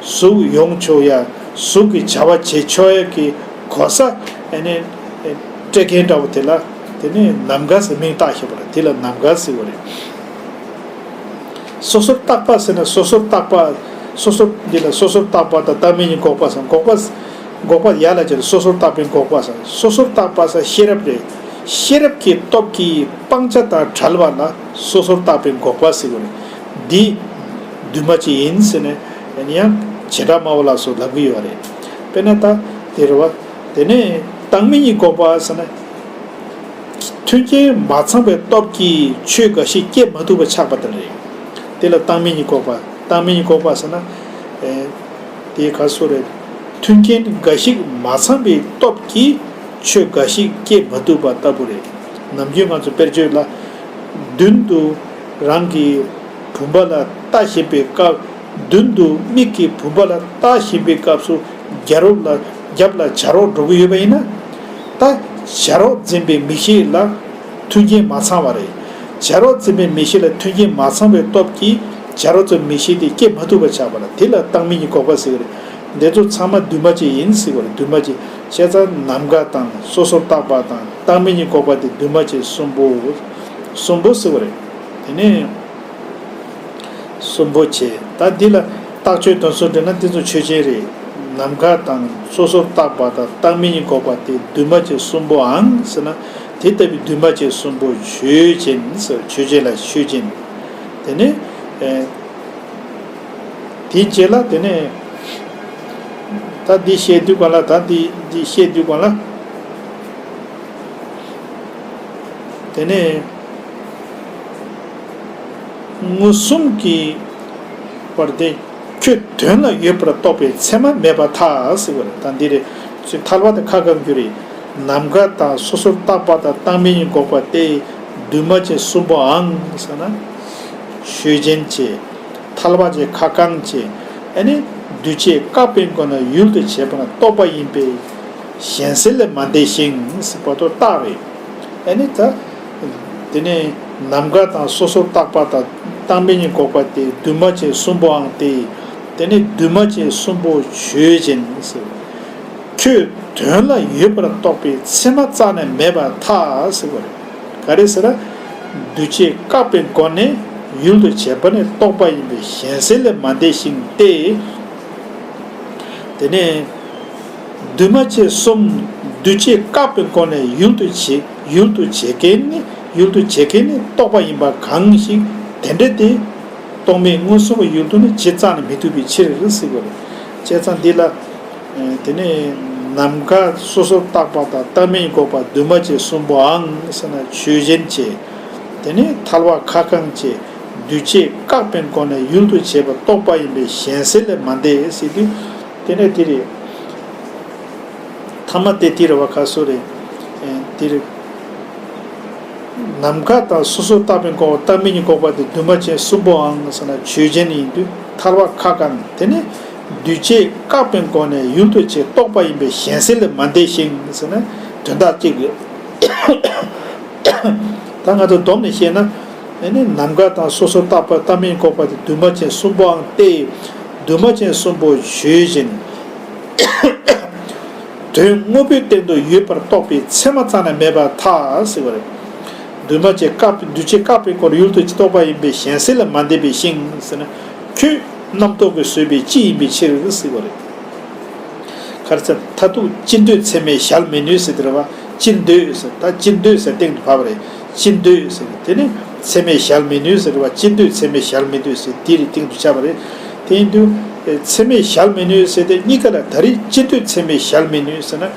གཟུགས་ཡོང་ཆོག་ཡ། གཟུགས་ཀྱི་བྱ་བ་བྱེད་ཆོག་ཡ་གི་གོ་ས་ཨ་ནི་སྤྲད་མཁན་འདྲ་བོ་དེ་ལ་དེ་ནི་ནམ་མཁའ་ཟེར་མིང་བཏགས་བཞག་པ་རེད། དེ་ལ་ནམ་མཁའ་ཟེར་བ་རེད། སོ་སོར་བརྟགས་པ་ཟེར་ན་སོ་སོར་བརྟགས་པ། སོ་སོར་འདི་ལ་སོ་སོར་བརྟགས་པ་དང་བརྟགས་མིན་གཉིས་འགོག་པ་ཟེར་འགོག་པ། འགོག་པ་ཡ་ལ་བྱས་ཏེ་སོ་སོར་བརྟགས་པའི་འགོག་པ་ཟེར། སོ་སོར་བརྟགས་པ་ཟེར་ཤེས་རབ་རེད། ཤེས་རབ་ཀྱི་སྟོབས་ཀྱིས་སྤང་བྱ་དང་བྲལ་བ་ལ་སོ་སོར་བརྟགས་པའི་འགོག་པ་ཟེར་བ་རེད། འདི་འདུས་མ་བྱས་ཡིན་ཟེར་ནས་ཡང་བྱེ་བྲག་སྨྲ་བ་ལ་སོགས་ལབ་ཀྱི་ཡོད་རེད། དཔེར་ན་ད་དེ་རེད་བ། དེ་ནས་བརྟགས་མིན་གཉིས་འགོག་པ་ཟེར་ན། མཐུན་རྐྱེན་མ་ཚང་བའི་སྟོབས་ཀྱིས་ཆོས་འགའ་ཞིག་སྐྱེ་མ་ཐུབ་པ་ཆགས་པ་དེ་རེད། དེ་ལ་བརྟགས་མིན་གཉིས་འགོག་པ། བརྟགས་མིན་གཉིས་འགོག་པ་ཟེར་ན། ཨེ། དེ་ག་སུ་རེད། མཐུན་རྐྱེན་འགའ་ཞིག་མ་ཚང་བའི་སྟོབས་ཀྱིས་ཆོས་འགའ་ཞིག་སྐྱེ་མ་ཐུབ་པ་ལྟ་བུ་རེད། ནམ་རྒྱུན་ང་ཚོ་དཔེར་བརྗོད་ལ། མདུན་དུ་རང་གི་བུམ་པ་ལ་ལྟ་བཞིན་པའི་སྐབས། མདུན་དུ་མིག་གིས་བུམ་པ་ལ་ལྟ་བཞིན་པའི་སྐབས་སུ་རྒྱབ་རོགས་ལ་རྒྱབ་ལ་བྱ་རོག་འགྲོ་གི་ཡོད་པ་ཡིན་ན། ད་བྱ་རོག་འཛིན་པའི་མིག་ཤེས་ལ་མཐུན་རྐྱེན་མ་ཚང་བ་རེད། བྱ་རོག་འཛིན་པའི་མིག་ཤེས་ལ་མཐུན་རྐྱེན་མ་ཚང་བའི་སྟོབས་ཀྱིས་བྱ་རོག་ཚོའི་མིག་ཤེས་དེ་སྐྱེ་མ་ཐུབ་པ་ཆགས་པ་ལ་དེ་ལ་བཏང་མིན་གྱི་འགོག་པ་ཟེར་གི་རེད། འདི་ཚོ་ཚང་མ་འདུས་མ་བྱས་ཡིན་ཟེར་གི་རེད། འདུས་མ་བྱས་བྱས་ཙང་ནམ་མཁའ་དང་སོ་སོར་བརྟགས་པ་དང་བཏང་མིན་གྱི་འགོག་པ་དེ་འདུས་མ་བྱས་གསུམ་པོ། གསུམ་པོ་ཟེར་གི་རེད། དེ་ནས། གསུམ་པོ་བྱས། ད་འདི་ལ་རྟགས་ཆོས་དོན་གསུམ་འདྲེས་ན་འདི་ཚོ་ཆོས་ཅན་རེད། ནམ་མཁའ་དང་སོ་སོར་བརྟགས་པ་དང་བཏང་མིན་གྱི་འགོག་པ་དེ་འདུས་མ་བྱས་གསུམ་པོའང་ཟེར་ན་དེ་ལྟ་བུའི་འདུས་མ་བྱས་གསུམ་པོ་ཆོས་ཅན་ཟེར། ཆོས་ཅན་ལ་ཆོས་ཅན། དེ་ནས་ཨེ། དེའི་རྗེས་ལ་དེ་ནས་ད་འདི་བཤད་དུས་ག་ལ་ད་འདི་འདི་བཤད་དུས་ག་ལ་དེ་ནས། མངོན་སུམ་གྱི་བར་དེ་ཁྱོད་དོན་ལ་ཡོད་པར་རྟོགས་པའི་ཚད་མ་མེད་པར་ཐལ་ཟེར་བ་རེད། ད་འདི་རེད། ཚུལ་ཐལ་བ་དང་ཁ་བསྐང་རྒྱུ་རེད། ནམ་མཁའ་དང་སོ་སོར་བརྟགས་པ་དང་བཏང་མིན་གྱི་འགོག་པ་སྟེ། འདུས་མ་བྱས་གསུམ་པོའང་ཟེར་ན། ཆོས་ཅན་བྱས། ཐལ་བ་བྱས་ཁ་བསྐང་བྱས། ཨ་ནི་འདུས་བྱས་བཀག་པའི་སྒོ་ནས་ཡུལ་དུ་བྱེད་པ་ན་རྟོག་པ་ཡིན་པས་གཞན་སེལ་ལས་མ་འདས་ཤིང་ཟེར་བར་དུ་རྟགས་རེད། ཨ་ནི་ད། དེ་ནས་ནམ་མཁའ་དང་སོ་སོར་བརྟགས་པ་དང་བཏང་མིན་གྱི་འགོག་པ་སྟེ་འདུས་མ་བྱས་གསུམ་པོའང་སྟེ། དེ་ནས་འདུས་མ་བྱས་གསུམ་པོ་ཆོས་ཅན་ཟེར། ཁྱོད་དོན་ལ་ཡོད་པར་རྟོགས་པའི་ཚད་མ་རྩ་ནས་མེད་པར་ཐལ་ཟེར་བ་རེད། ག་རེ་ཟེར་ན། འདུས་བྱས་བཀག་པའི་སྒོ་ནས་ཡུལ་དུ་བྱེད་པ་ནི་རྟོག་པ་ཡིན་པས་གཞན་སེལ་ལས་མ་འདས་ཤིང་སྟེ། དེ་ནས། འདུས་མ་བྱས་གསུམ། འདུས་བྱས་བཀག་པའི་སྒོ་ནས་ཡུལ་དུ་བྱེད་ཡུལ་དུ་བྱེད་མཁན་ནི་ཡུལ་དུ་བྱེད་མཁན་ནི་རྟོག་པ་ཡིན་པ་གང་ཞིག་དེ་འདྲ་དེ། རྟོག་མེད་མངོན་སུམ་པའི་ཡུལ་དུ་ནི་ཇི་ཙམ་ནས་མི་ཐུབ་པའི་ཕྱིར་ཟེར་བ་རེད། བྱས་ཙང་འདི་ལ། དེ་ནས་ནམ་མཁའ་སོ་སོར་བརྟགས་པ་དང་བཏང་མིན་འགོག་པ་འདུས་མ་བྱས་གསུམ་པོའང་ཟེར་ན་ཆོས་ཅན་བྱས། དེ་ནས་ཐལ་བ་ཁ་བསྐང་བྱས། འདུས་བྱས་བཀག་པའི་སྒོ་ནས་ཡུལ་དུ་བྱེད་པ་རྟོག་པ་ཡིན་པས་གཞན་སེལ་ལས་མ་འདས་ཟེར་དུས། དེ་ནས་དེ་རེད། ཐ་མ་དེ་དེ་རེད་བ་ག་སོ་རེད། དེ་རེད། ནམ་མཁའ་དང་སོ་སོར་བརྟགས་པའི་འགོག་པ་བཏང་མིན་གྱི་འགོག་པ་དེ་འདུས་མ་བྱས་གསུམ་པོའང་ཟེར་ན་ཆོས་ཅན་ཡིན་དུས་ཐལ་བ་ཁ་བསྐང་། དེ་ནི་འདུས་བྱས་བཀག་པའི་སྒོ་ནས་ཡུལ་དུ་བྱེད་རྟོག་པ་ཡིན་པས་གཞན་སེལ་ལས་མ་འདས་ཤིང་ཟེར་ན་དོན་དག་གཅིག་རེད། ད་ང་ཚོ་བསྡོམས་ནས་བཤད་ན། ཨ་ནི་ནམ་མཁའ་དང་སོ་སོར་བརྟགས་པ་བཏང་མིན་འགོག་པ་དེ་འདུས་མ་བྱས་གསུམ་པོའང་སྟེ། འདུས་མ་བྱས་གསུམ་པོ་ཆོས་ཅན། དོན་དངོས་པོའི་སྟེང་དུ་ཡོད་པར་རྟོགས་པའི་ཚད་མ་རྩ་ནས་མེད་པར་ཐལ་ཟེར་བ་རེད། འདུས་མ་བྱས་བཀག་པའི་འདུས་བྱས་བཀག་པའི་སྒོ་ནས་ཡུལ་དུ་རྟོག་པ་ཡིན་པས་གཞན་སེལ་ལས་མ་འདས་པའི་ཤིང་ཟེར་ན། ཁྱོད་རྣམ་རྟོག་གིས་བཟོས་པའི་སྤྱི་ཡིན་པའི་ཕྱིར་ཟེར་བ་རེད། ག་རེ་ཟེར་མཐར་ཐུག་སྤྱི་འདོད་ཚད་མས་གཞལ་མི་ནུས་ཟེར་དེ་རེད་བ། སྤྱི་འདོད་ཟེར་ད་སྤྱི་འདོད་ཟེར་སྟེང་དུ་བབས་པ་རེད། སྤྱི་འདོད་ཟེར་དེ་ནི་ཚད་མས་གཞལ་མི་ནུས་ཟེར་བ། སྤྱི་འདོད་ཚད་མས་གཞལ་མི་ནུས་ཟེར་དེ་རེད་སྟེང་དུ་ཆགས་པ་རེད། དེ་ཡིན་དུས་ཚད་མས་གཞལ་མི་ནུས་ཟེར་དེ་གཉིས་ཀ་ལ་ད་རེས་སྤྱི་འདོད་ཚད་མས་གཞལ་མི་ནུས་ཟེར་ན།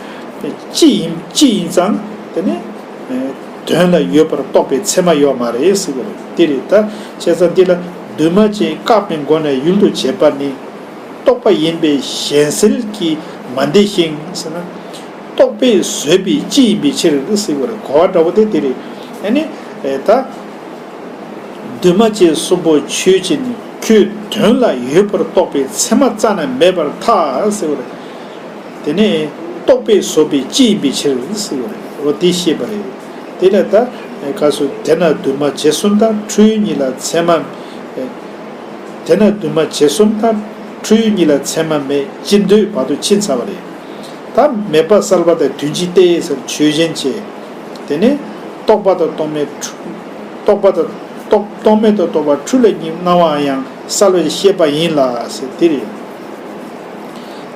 སྤྱི་ཡིན་སྤྱི་ཡིན་ཙང་དེ་ནི་དོན་ལ་ཡོད་པར་རྟོགས་པའི་ཚད་མ་ཡོད་མ་རེད་ཟེར་བ་རེད། དེ་རེད་ད། བྱས་ཙང་འདི་ལ་འདུས་མ་བྱས་བཀག་པའི་སྒོ་ནས་ཡུལ་དུ་བྱེད་པ་ནི། རྟོག་པ་ཡིན་པས་གཞན་སེལ་གྱིས་མ་འདས་ཤིང་ཟེར་ན། རྟོག་པས་བཟོས་པའི་སྤྱི་ཡིན་པའི་ཕྱིར་ཟེར་བ་རེད། གོ་བ་འདྲ་བོ་དེ་དེ་རེད། ཨ་ནི། ཨེ་ད། འདུས་མ་བྱས་གསུམ་པོ་ཆོས་ཅན། ཁྱོད་དོན་ལ་ཡོད་པར་རྟོགས་པའི་ཚད་མ་རྩ་ནས་མེད་པར་ཐལ་ཟེར་བ་རེད། དེ་ནས་རྟོག་པས་བཟོས་པའི་སྤྱི་ཡིན་པའི་ཕྱིར་ཟེར་བ་རེད། འོ་དེ་ཤེས་པ་རེད། དེ་ལས་ད། ཨེ་ག་སོ་དེས་ན་འདུས་མ་བྱས་གསུམ་དང་འཁྲུལ་གཉིས་ལ་ཚད་མ། ཨེ། དེས་ན་འདུས་མ་བྱས་གསུམ་དང་འཁྲུལ་གཉིས་ལ་ཚད་མ་མེད་སྤྱི་འདོད་བར་དུ་ཕྱིན་ཚར་བ་རེད། ད་མེད་པ་བསལ་བ་དང་དོན་སྤྱི་སྟེ་ཟེར་ཆོས་ཅན་བྱས། དེ་ནས་རྟོག་པ་དང་རྟོག་མེད་འཁྲུལ། རྟོག་པ་དང་རྟོག་རྟོག་མེད་དང་རྟོག་པ་འཁྲུལ་ལ་གཉིས་སྣང་བ་ཡང་བསལ་བའི་ཤེས་པ་ཡིན་ལ་ཟེར་དེ་རེད།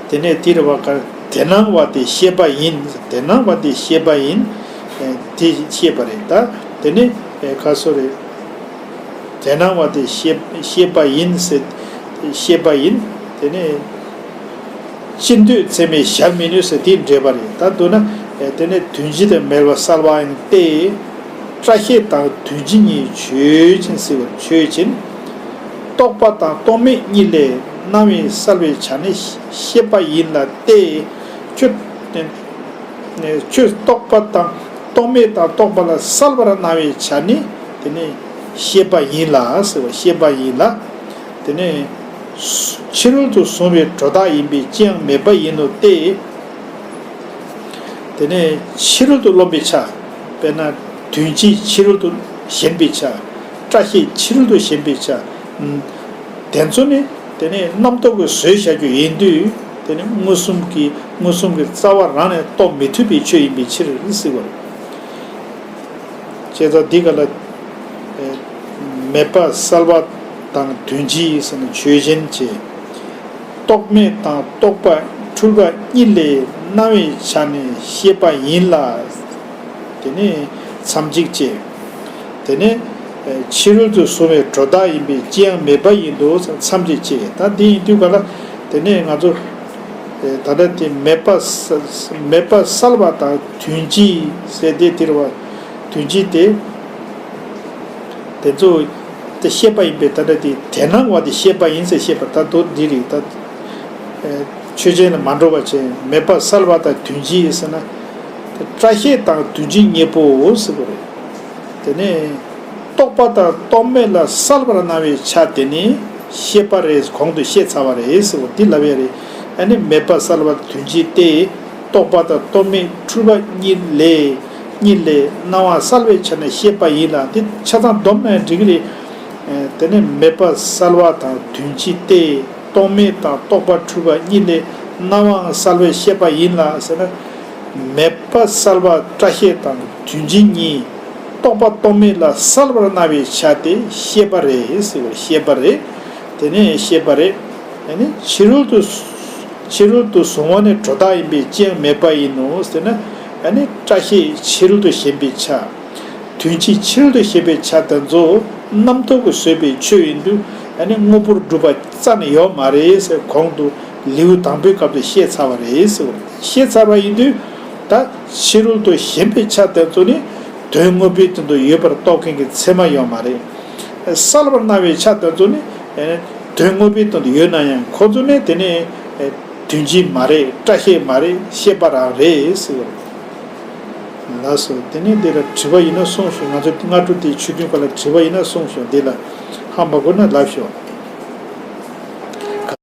དེ་ནས་དེ་རེད་བ་ག་དེ་སྣང་བ་དེ་ཤེས་པ་ཡིན། དེ་སྣང་བ་དེ་ཤེས་པ་ཡིན། ཨེ་དེ་ཤེས་པ་རེད་ད། དེ་ནས་ཨེ་ག་སོ་རེད། དེ་སྣང་བ་དེ་ཤེས་ཤེས་པ་ཡིན་ཟེར། ཤེས་པ་ཡིན། དེ་ནས་སྤྱི་འདོད་ཚད་མས་གཞལ་མི་ནུས་ཟེར་དེ་འགྲེལ་པ་རེད། ད་མདོར་ན་དེ་ནས་དོན་སྤྱི་དང་མེད་པ་བསལ་བ་ཡང་སྟེ། སྐྲ་ཤད་དང་དོན་སྤྱི་གཉིས་ཆོས་ཅན་ཟེར་བར་ཆོས་ཅན། རྟོག་པ་དང་རྟོག་མེད་གཉིས་ལས་ སྣང་བས་བསལ་བའི་ཆ་ནི་ཤེས་པ་ཡིན་ལ་སྟེ། ཁྱོད་ཁྱོད་རྟོག་པ་དང་རྟོག་མེད་དང་རྟོག་པ་ལ་བསལ་བར་སྣང་བའི་ཆ་ནི་དེ་ནི་ཤེས་པ་ཡིན་ལ་ཟེར་བ། ཤེས་པ་ཡིན་ལ། དེ་ནི་ཕྱི་རོལ་དུ་བཟུང་བའི་སྒྲོ་བཏགས་ཡིན་པས་ཅི་ཡང་མེད་པ་ཡིན་ནོ་སྟེ། དེ་ནས་ཕྱི་རོལ་དུ་རློམ་པའི་ཆ། དཔེར་ན་དོན་སྤྱི་ཕྱི་རོལ་དུ་ཞེན་པའི་ཆ། སྐྲ་ཤད་ཕྱི་རོལ་དུ་ཞེན་པའི་ཆ། དེ་ཚོ་ནི་དེ་ནས་རྣམ་རྟོག་གིས་བཟོས་བཞག་རྒྱུ་ཡིན་དུས། དེ་ནི་མངོན་སུམ་གྱི་མངོན་སུམ་གྱི་རྩ་བ་རང་ནས་རྟོགས་མི་ཐུབ་པའི་ཆོས་ཡིན་པའི་ཕྱིར་ཟེར་བ་རེད། བྱས་ཙང་འདི་ག་ལ། ཨེ། མེད་པ་བསལ་བ་དང་དོན་སྤྱི་ཟེར་ནས་ཆོས་ཅན་བྱས། རྟོག་མེད་དང་རྟོག་པ་འཁྲུལ་པ་གཉིས་ལས་སྣང་བའི་ཆ་ནི་ཤེས་པ་ཡིན་ལ། དེ་ནི་མཚམས་གཅིག་བཅད། དེ་ནི་ཨེ། ཕྱི་རོལ་དུ་བཟུང་བའི་སྒྲོ་བཏགས་ཡིན་པས་ཅི་ཡང་མེད་པ་ཡིན་ནོ་མཚམས་གཅིག་བཅད། ད་འདི་ཡིན་དུས་ག་ལ། དེ་ནས་ང་ཚོ་ད་ལྟ་དེ་མེད་པ་ས་མེད་པ་བསལ་བ་དང་དོན་སྤྱི་ཟེར་དེ་དེ་རེད་བ། དོན་སྤྱི་དེ་དེ་ཚོ་དེ་ཤེས་པ་ཡིན་པས། ད་ལྟ་དེ་དེ་སྣང་བ་དེ་ཤེས་པ་ཡིན་ཟེར་བཤད་པ། ད་དོན་འདི་རེད། ད་ཆོས་ཅན་ལ་མ་འགྲོ་བ་བྱས། མེད་པ་བསལ་བ་དང་དོན་སྤྱི་ཟེར་ན། དེ་སྐྲ་ཤད་དང་དོན་སྤྱི་གཉིས་པོ་ཟེར་བ་རེད། དེ་ནས་རྟོག་པ་དང་རྟོག་མེད་ལ་བསལ་བར་སྣང་བའི་ཆ་དེ་ནི་ཤེས་པ་རེད། གོང་དུ་བཤད་ཚར་བ་རེད་ཟེར་བ་འདི་ལབ་ཡ་རེད། ཨ་ནི་མེད་པ་བསལ་བ་དོན་སྤྱི་སྟེ། རྟོག་པ་དང་རྟོག་མེད་འཁྲུལ་པ་གཉིས་ལས་གཉིས་ལས་སྣང་བ་བསལ་བའི་ཆ་ནི་ཤེས་པ་ཡིན་ལ། འདི་ཆ་ཚང་བསྡོམས་ན་ཡང་འགྲིག་གི་རེད། དེ་ནས་མེད་པ་བསལ་བ་དང་དོན་སྤྱི་སྟེ། རྟོག་མེད་དང་རྟོག་པ་འཁྲུལ་པ་གཉིས་ལས་སྣང་བའང་བསལ་བའི་ཤེས་པ་ཡིན་ལ་ཟེར་ན། མེད་པ་བསལ་བ་སྐྲ་ཤད་དང་དོན་སྤྱི་གཉིས། རྟོག་པ་རྟོག་མེད་ལ་བསལ་བར་སྣང་བའི་ཆ་དེ་ཤེས་པ་རེད་ཟེར་བ། ཤེས་པ་རེད། དེ་ནས་ཤེས་པ་རེད། ཨ་ནི་ཕྱི་རོལ་དུ་ཕྱི་རོལ་དུ་བཟུང་བ་ནི་སྒྲོ་བཏགས་ཡིན་པས་ཅི་ཡང་མེད་པ་ཡིན་ནོ་ཟེར་ན། ཨ་ནི་སྐྲ་ཤད་ཕྱི་རོལ་དུ་ཞེན་པའི་ཆ། དོན་སྤྱི་ཕྱི་རོལ་དུ་ཞེན་པའི་ཆ་དེ་ཚོ་རྣམ་རྟོག་གིས་བཟོས་པའི་ཆོས་ཡིན་དུས། ཨ་ནི་དངོས་པོར་སྒྲུབ་པ་རྩ་ནས་ཡོད་མ་རེད་ཟེར། གོང་དུ་ལེའུ་དང་པོའི་སྐབས་དུ་བཤད་ཚར་བ་རེད་ཟེར། བཤད་ཚར་བ་ཡིན་དུས། ད་ཕྱི་རོལ་དུ་ཞེན་པའི་ཆ་དེ་ཚོ་ནི་དོན་དངོས་པོའི་དོན་དུ་ཡོད་པར་རྟོགས་མཁན་གྱི་ཚད་མ་ཡོད་མ་རེད། བསལ་བར་སྣང་བའི་ཆ་དེ་ཚོ་ནི་དོན་དངོས་པོའི་དོན་དུ་ཡོད་ན་ཡང་ཁོ་ཚོ་ནི་དེ་ནི་དོན་སྤྱི་མ་རེད། སྐྲ་ཤད་མ་རེད། ཤེས་པ་རང་རེད་ཟེར། ལགས་སོ། དེ་ནས་འདི་ལ་དྲི་བ་ཡིན་ན་གསུངས་ཤོག། ང་ཚོ་སྔ་དྲོ་དེའི་ཆོས་ཐུན་སྐབས་ལ་དྲི་བ་ཡིན་ན་གསུངས་ཤོག། འདི་ལ་ཧ་མ་གོ་ན་ལབ་ཤོག།